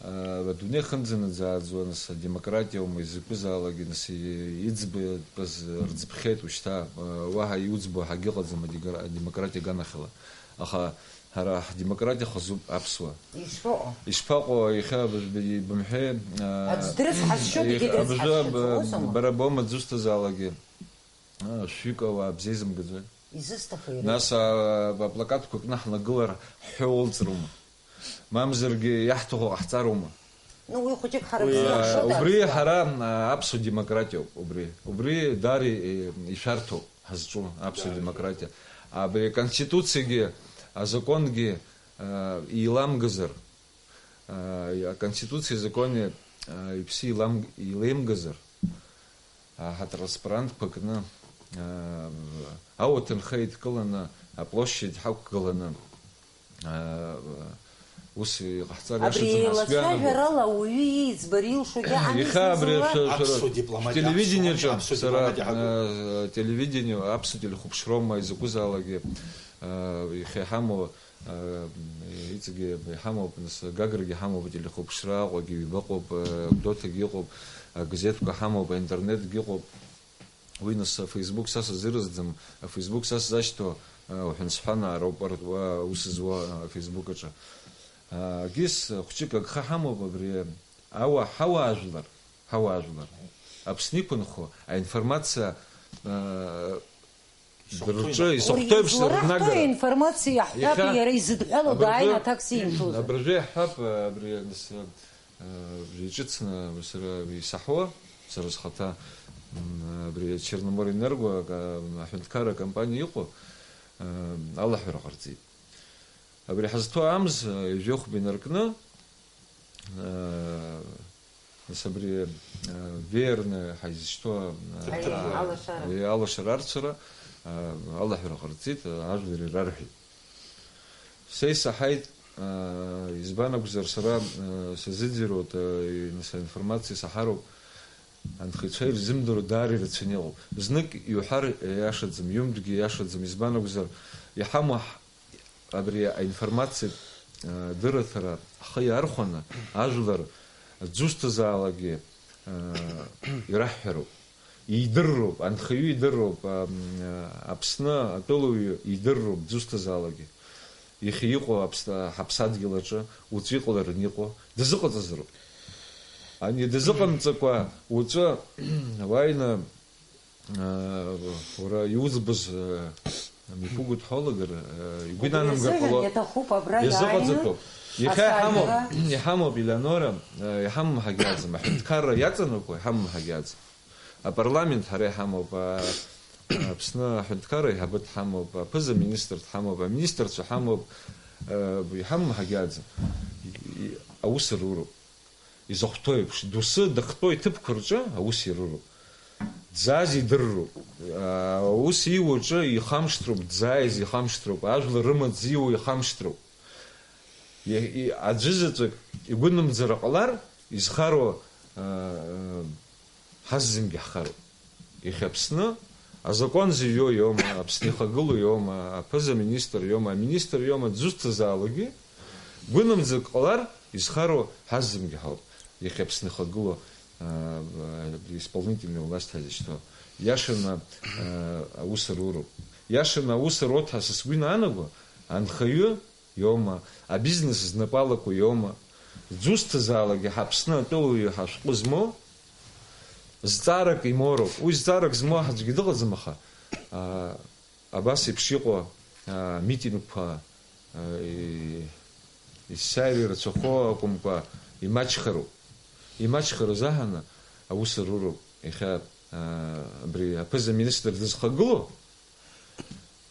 А, адунеи хынӡанаӡааӡо, нас, адемократиа аума изакәызаалакгьы, нас, и-, иӡбатәыз рӡбхьеит ушьҭа, а, уаҳа иуӡбо ҳагьыҟаӡам адегра-, адемократиа аганахьала. Аха ҳара ҳдемократиа хазуп аԥсуа. Ишԥаҟоу? Ишԥаҟоу, иахьа б-, б-, бымҳәеи, а, аӡә дрыцҳасшьоит, егьи иахьа абыржәы дрыцҳасшьаӡом, б-, усума? Бара боума аӡә узҭаз аалакгьы? А, шәҩык ауаа бзеизымгаӡои? Изысҭаху иара? Нас, а, аплакатқәа кны ҳнагылар ҳҳәоу улҵроума? Мамзаргьы иаҳҭаху ҟаҳҵароума? Ну, уи хәыҷык ҳара, уи, бзиа, а, ҳшоит, убри аԥсуаа. Ҳара, а, аԥсуа демократиоуп, убри. Убри даара и-, ишәарҭоуп ҳазҿу аԥсуа демократиа. Абри аконституциагьы, азаконгьы, а, еиламгазар, а, аконституциеи азакони, а, иԥсы еилам-, еилеимгазар, а, ҳатранспарантқәа кны, а, ауаҭынха еидкыланы, аплощадь ҳақәгыланы, а, ус иҟаҳҵар иашаӡам ҳәа сгәы иаанагоит. Абри еилацәажәарала ауаҩы ииӡбар илшогьы ами. Иахьа абри зны-зынла шәа-, шәара аԥсуа дипломатиа, шәтелевидениаҿы аԥсуа, аԥсуа сара, дипломатиа ҳаргылоит. А, телевидение, аԥсуа телехәаԥшроума изакәызаалакгьы, а, иахьа иҳамоу, а, иҵегьы иҳамоуп, нас, Гаграгьы ҳамоуп, ателехәаԥшра Аҟәагьы ҩбаҟоуп, а, Гәдоуҭагьы ыҟоуп, агазеҭқәа ҳамоуп, аинтернетгьы ыҟоуп. Уи, нас, афейсбук са сазыразӡам, афейсбук са сзашьҭоу, а, уҳәан-сҳәанаа роуп, ар-, уа, аус зуа, а, афейсбук аҿы. А, гьыс, хәҷык агха ҳамоуп абри, ауа-, ҳауаажәлар, ҳауаажәлар. Аԥсны иқәынхо аинформациа, а, дырҿы, исахәҭоу еиԥш рыднагара. Уи изларыхәҭоу аинформациа иаҳҳәап, иахьа иара изыдҳәалоу абыржәы, дааины аҭак симҭозар. Абыржәы иаҳҳәап, абри, нас, Абри иҿыцны сара исаҳауа, сара схаҭа, м, абри Черноморэнерго ак-, аҳәынҭқарра акомпаниа иҟоу, м, алаҳәара ҟарҵеит. Абри ҳазҭоу амз, м, ҩажәи хәба инаркны, м, нас абри, м, веерны ҳаизышьҭоу, м, Аиеи, а, алашара. Аиеи, алашара арцәара, м, алаҳәара ҟарҵеит, ажәлар ирарҳәеит. Са исаҳаит, аа, избан акәзар, сара, аа, сазыӡырҩуеит, аа, и-, нас аинформациа саҳароуп, анхаҩцәа ирзымдыруа даара ирацәаны иҟоуп. Знык иуҳәар иашаӡам, ҩымтәгьы иашаӡам, избан акәзар, иҳамоу ҳ-, абри аинформациатә, аа, дырраҭара ҳхы иаархәаны, ажәлар дзусҭазаалакгьы, аа, ираҳҳәароуп. Идырроуп, анхаҩы идырроуп, ам, Аԥсны атәылауаҩы идырроуп, дзусҭазаалакгьы. Иахьа иҟоу Аԥс-, ҳаԥсадгьыл аҿы уаҵәы иҟалараны иҟоу дазыҟаҵазароуп. Ани дазыҟамҵакәа уаҵәы уааины, а, уара иуӡбыз, а, мҩаԥугоит ҳәа уалагар, а, игәы Убри инанамгар азыҳәан ҟало-, иаҭахуп абра иазыҟаҵатәуп. Иахьа иҳамоуп, асааидра. Иҳамоуп, Елеонора, а, иҳамам ҳагьаӡам, аҳәынҭқарра иаҵанакуа иҳамам ҳагьаӡам. Апарламент ҳара иҳамоуп, а, Аԥсны аҳәынҭқарра аиҳабы дҳамоуп, аԥыза-министр дҳамоуп, аминистрцәа ҳамоуп, а, иҳамам ҳагьаӡам. И, и, аус руроуп. Изахәҭоу еиԥш, доусы дахьтәоу иҭыԥқәа рҿы аус ируроуп. Дзааз идырроуп. А, аус иуа рҿы ихамышҭроуп, дзааиз ихамышҭроуп, ажәлар рымаҵ зиуа ихамышҭроуп. Иа-, и-, аӡәы заҵәык игәынамӡара ҟалар, изхароу, а, а, ҳаззынгьы ҳхароуп. Иахьа Аԥсны азакәан зыҩуа иоума, Аԥсны ихагылоу иоума, аԥыза-министр иоума, аминистр иоума, дзусҭазаалакгьы, гәынамӡак ҟалар, изхароу ҳаззынгьы ҳауп. Иахьа Аԥсны ихагылоу, а, а, исполнительный власть ҳазышьҭоу. Иашаны, а, аус руроуп. Иашаны аус руоуп ҳәа са сгәы иаанагоу, анхаҩы иоума, абизнес знапы алаку иоума, дзусҭазаалакгьы ҳа Аԥсны атәылауаҩы ҳашәҟәы змоу, зҵаарак имоуроуп. Уи зҵаарак змоу аӡәгьы дыҟаӡам, аха, а, абас еиԥш иҟоу, а, митингқәа, а, и-, есааира ирацәахо акәымкәа, имаҷхароуп. Имаҷхарыз аҳаны аус руроуп. Иахьа, а, абри аԥыза-министр дызхагылоу,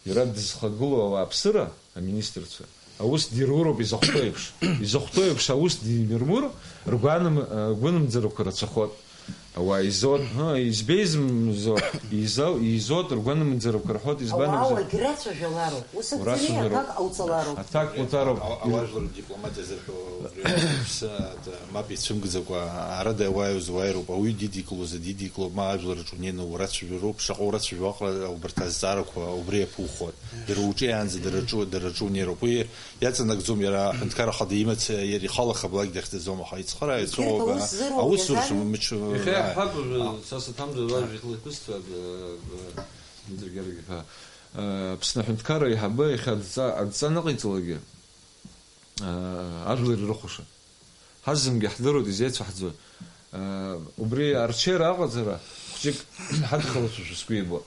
Иара дызхагылоу ауааԥсыра аминистрцәа аус дируроуп изахәҭоу еиԥш. Изахәҭоу еиԥш аус димырмур, ргәаным-, э, гәынамӡарақәа рацәахоит. Ауаа изоур, ҳы, избеи зымзо, изау-, изоур, ргәанамӡарақәа рҳәоит, избан Ауаа акәзар? Уагь рацәажәалароуп, ус акәӡами, Урацәажәароуп. Аҭак ҟауҵалароуп. Аҭак уҵароуп. Ау-, ауаажәлар дипломатиа зырҳәо убри аԥсы, ат-, мап ицәымгӡакәа, ара дауааиуаз уааироуп, ауаҩы дидикылозар дидикылоуп, ма ажәлар рҿы унеины урацәажәароуп, шаҟа урацәажәо аҟара убарҭ азҵаарақәа убри иаԥухоит. Дара уҿы иаанӡа дара рҿы, дара рҿы унеироуп. Уи иаҵанакӡом, иара аҳәынҭқар ахада имац, иара ихала хаблак дахьӡаӡом, аха ицхырааҩ Егьырҭ цәоуроуп, аус зыруа аус уиазар? Ршәым, мыч-, Иахьа иааи. Иаҳҳәап, А. Са саҭамзар, уажә ихлеиԥысҭа, э, э, Дмитрий Георгиев-иԥа, э, Аԥсны аҳәынҭқарра аиҳабы иахьа адҵа, адҵа аныҟаиҵалакгьы, э, ажәлар ирыхәаша. Ҳаззынгьы ҳдыруеит изеицәаҳҵо, аа, убри арҽеира аҟаҵара хәҷык ҳадхалацәа шәызқәибо.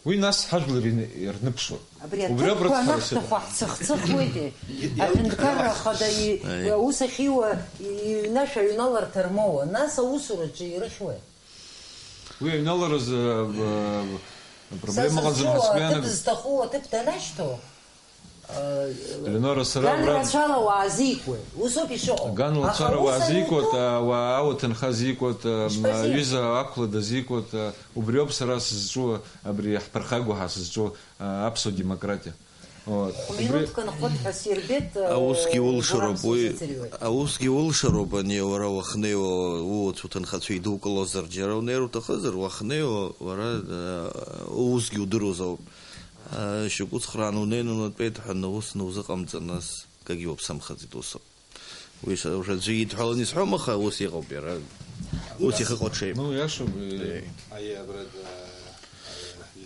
Уи нас ҳажәлар ин-, ирныԥшуа. Абри Убри ауп аҭыԥқәа рыцҳара анахҭаху сыҭ-, ҳцыхцыхуеитеи. Иди-, Аҳәынҭқарра иди-, ахада и-, Аи. Аус ахьиуа и-, иҩнашә аҩналарҭа рмоуа, нас аусураҿы ирыхьуеи? Уи аҩналаразы, а, а, проблема Са ыҟаӡам сызҿу ҳәа сгәы аҭыԥ иаанагоит. Зҭаху аҭыԥ данашьҭоу, а, Ленора, сара ган абра рацәала уаазикуеит. Усоуп ишыҟоу. Ган Аха лацәара ус уаазикуеит, ануҭо, а, уа-, ауа ҭынха азикуеит, а, ишԥазеи? Аҩыза ақәла дазикуеит, а, убриоуп сара сызҿу, абри ҳԥырхагоу ҳәа сызҿу, а, аԥсуа демократиа. О, убри Хә-минуҭк анхоит ҳәа сирбеит, э, Аусгьы улшароуп, Гурам уи, сизыӡырҩуеит. Аусгьы улшароуп, ани уара уахнеиуа, уоуцәа уҭынхацәа идукылозар, џьара унеир уҭахызар, уахнеиуа, уара, э, уусгьы удыруаз ауп. Э, шьоук уцхрааны унеины унатәеит ҳәа, наус наузыҟамҵан, нас, акгьы уаԥсамхаӡеит, усоуп. Уи са-, уажә аӡәы идҳәалан исҳәом, аха ус иҟоуп иара. Ус ихыҟоу ҽеим. Ну, иашоуп, э, Аиеи. Аиеи, абра, э,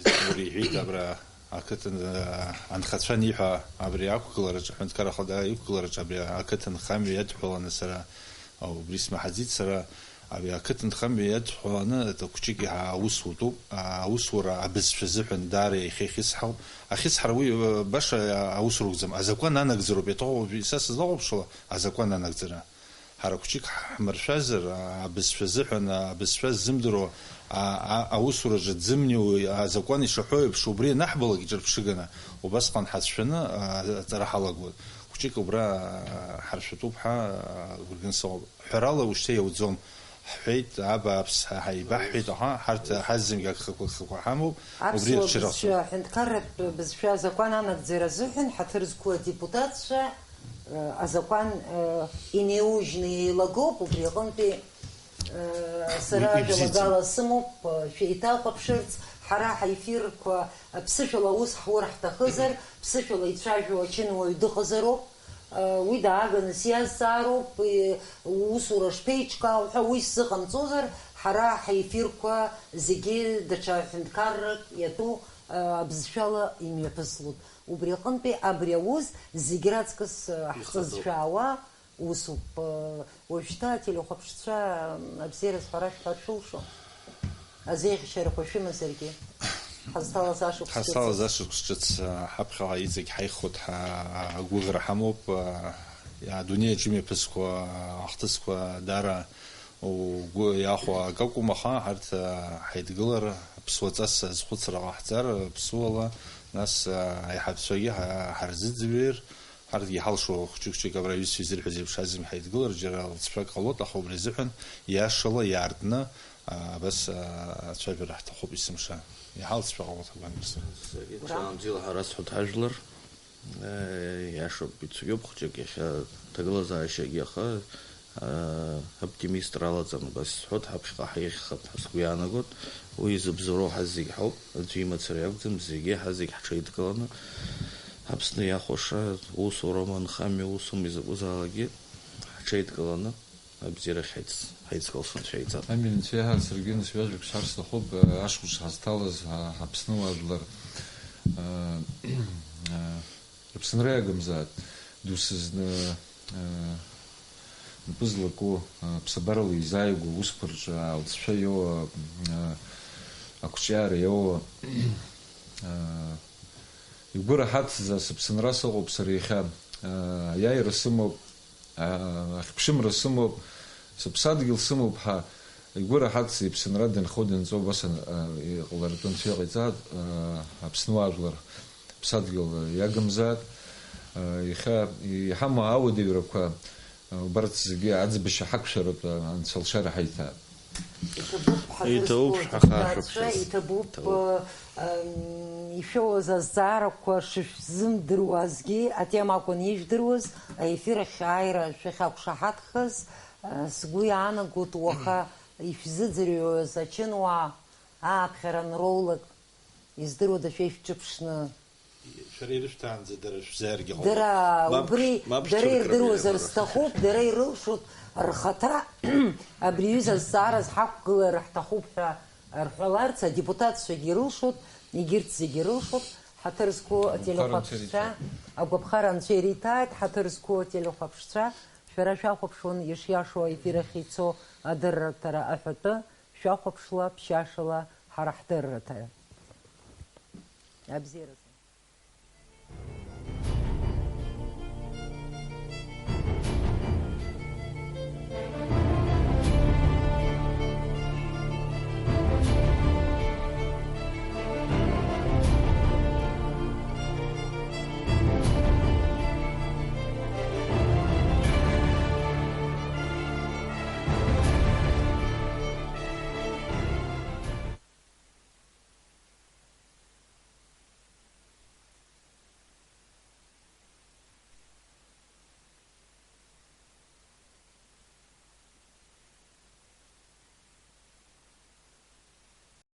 э, Заур иҳәеит, абра ақыҭан, э, анхацәа аниҳәа, абри ақәгылараҿы, аҳәынҭқар ахада иқәгылараҿы, абри ақыҭанхамҩа иадҳәаланы сара, а, убри смаҳаӡеит сара, абри ақыҭанхамҩа иадҳәаланы, это, хәҷык иаҳа аус утәуп, а, аусура абызшәа азыҳәан даара иахьа ихьысҳауп. Ахьысҳара уи, э, баша, а, аус ракәӡам, азакәан анагӡароуп, иаҭаху, са сызлахәаԥшуа, азакәан анагӡара. Ҳара хәҷык ҳмыршәазар, а, абызшәа азыҳәан, а, абызшәа ззымдыруа, а, а, аусураҿы дзымнеиуа азакәан ишаҳәо еиԥш, убри анаҳбалак иҿырԥшыганы, убасҟан ҳацәшәаны, а, аҵара ҳалагоит. Хәҷык убра, а, ҳаршәатәуп ҳәа, а, гәыргьын сыҟоуп. Ҳәарала ушьҭа иауӡом. Ҳҳәеит, абааԥс, ҳа-, ҳаибаҳҳәеит, аха ҳарҭ ҳаззымгьы агхақәа, агхақәа ҳамоуп, убри Аԥсуа рҽырахҵәоит. Бызшәа, аҳәынҭқарратә бызшәа азакәан анагӡара азыҳәан ҳаҭыр зқәу адепутатцәа, э, азакәан, э, инеиужьны еилагоуп, убри аҟынтәи, э, сара Уи ибзиаӡам. Жәалагала сымоуп, э, шәеиҭахәаԥшырц, ҳара ҳефирқәа, э, ԥсышәала аус ҳур ҳҭахызар, ԥсышәала ицәажәо ачынуаҩ дыҟазароуп. Уи дааганы сиазҵаароуп, усура шԥеиҿкаау ҳәа, уи сзыҟамҵозар, ҳара ҳефирқәа зегьы даҽа ҳәынҭқаррак иатәу абызшәала имҩаԥыслоит. Убри аҟынтәи абри аус зегь раҵкыс ҳзызшәаауа усуп. Уажәшьҭа ателехәаԥшцәа абзиара зҳәара шәҳәар шәылшо? Азеиӷьашьарақәа шәымазаргьы, ҳазҭалаз ашықәс ҿыц. Ҳазҭалаз ашықәс ҿыц, а, ҳаԥхьаҟа иҵегь ҳаиххоит ҳәа агәыӷра ҳамоуп. А, адунеи аҿы имҩаԥысқәа ахҭысқәа даара угәы иахәо акакәым, аха ҳарҭ, а, ҳаидгылар, аԥсуа ҵас азхәыцра ҟаҳҵар, ԥсуала, нас, а, аиҳабацәагьы ҳа-, ҳарзыӡырҩыр, ҳарҭгьы иҳалшо хәҷык-хәҷык абра аҩызцәа изырҳәаз еиԥш азымҳа идгылар, џьара лҵшәак ҟалоит, аха убри азыҳәан иашала, иаартны, а, абас, а, ацәажәара ҳҭахуп есымша. Иҳалҵшәа ҟалоит агәаанагара. Саргьы Ура. Ҽаанбзиала ҳәа расҳәоит ҳажәлар. Э, иашоуп, ицәгьоуп хәҷык иахьа ҭагылазаашьагьы, аха, э, оптимистра алаҵаны убас исҳәоит, ҳаԥхьаҟа ҳаиӷьхап ҳәа сгәы иаанагоит. Уи изыбзоуроу ҳазегь ҳауп, аӡәы имацара иакәӡам, зегьы ҳазегь ҳҽеидкыланы, Аԥсны иахәаша, усуроума, нхамҩа усума, изакәызаалакгьы ҳҽеидкыланы абзиарахь ҳаиц-, ҳаицкылсуан, шәеиҵап. Аминь, анцәа иаҳа саргьы нас ҩажәак сҳәар сҭахуп, э, ашықәс ҳазҭалаз, ҳа-, ҳаԥсны уаажәлар, э, э, Аԥсынра иагымзааит, досызны, э, нпы злаку, э, ԥсабарала изааигәоу аусқәа рҿы аалҵшәа иоуа, э, ақәҿиара иоуа, э, игәы раҳаҭӡа сыԥсынра сыҟоуп сара иахьа. Э, аиааира сымоуп, а, ахьԥшымра сымоуп, сыԥсадгьыл сымоуп ҳәа игәы раҳаҭӡа иԥсынра данхо данҵо убас, а, иҟалартә анцәа иҟаиҵааит, а, Аԥсны уаажәлар ԥсадгьыл иагымзааит, а, иахьа иҳамоу ауадаҩрақәа, а, убарҭ зегьы аӡбашьа ҳақәшәаратәы Анцәа алшара ҳаиҭааит. Иҭабуп, Иҭабуп, ҳаҭыр зқәу ҳахашәаԥшыз. Адепутатцәа, иҭабуп, Иҭабуп. Ам, ишәоуаз азҵаарақәа шышәзымдыруазгьы, атема акәын ижәдыруаз, аефир ахь ааира шәахьақәшаҳаҭхаз, а, сгәы иаанагоит, уаха ишәзыӡырҩуаз ачынуаа ааԥхьара анроулак, издыруада шәа ишәҿыԥшны? Шәара ирышәҭаанӡа дара шәзааргьы ҟалоит. Дара Мап, убри, мап дара шәыркрым ирдыруазар иара. Сҭахуп, дара ирылшоит рхаҭа, абри аҩыза азҵаараз ҳақәгылар ҳҭахуп ҳәа рҳәаларц адепутатцәагьы ирылшоит, егьырҭ зегьы ирылшоит, ҳаҭыр зқәу Агәаԥхара ателехәаԥшцәа, анцәа ириҭааит. Агәаԥхара анцәа ириҭааит, ҳаҭыр зқәу ателехәаԥшцәа, шәара шәахәаԥшуан ишиашоу аефир ахь ицо адырраҭара аҳәатәы, шәахәаԥшла, ԥшьашала ҳара ҳдырраҭара. Абзиара.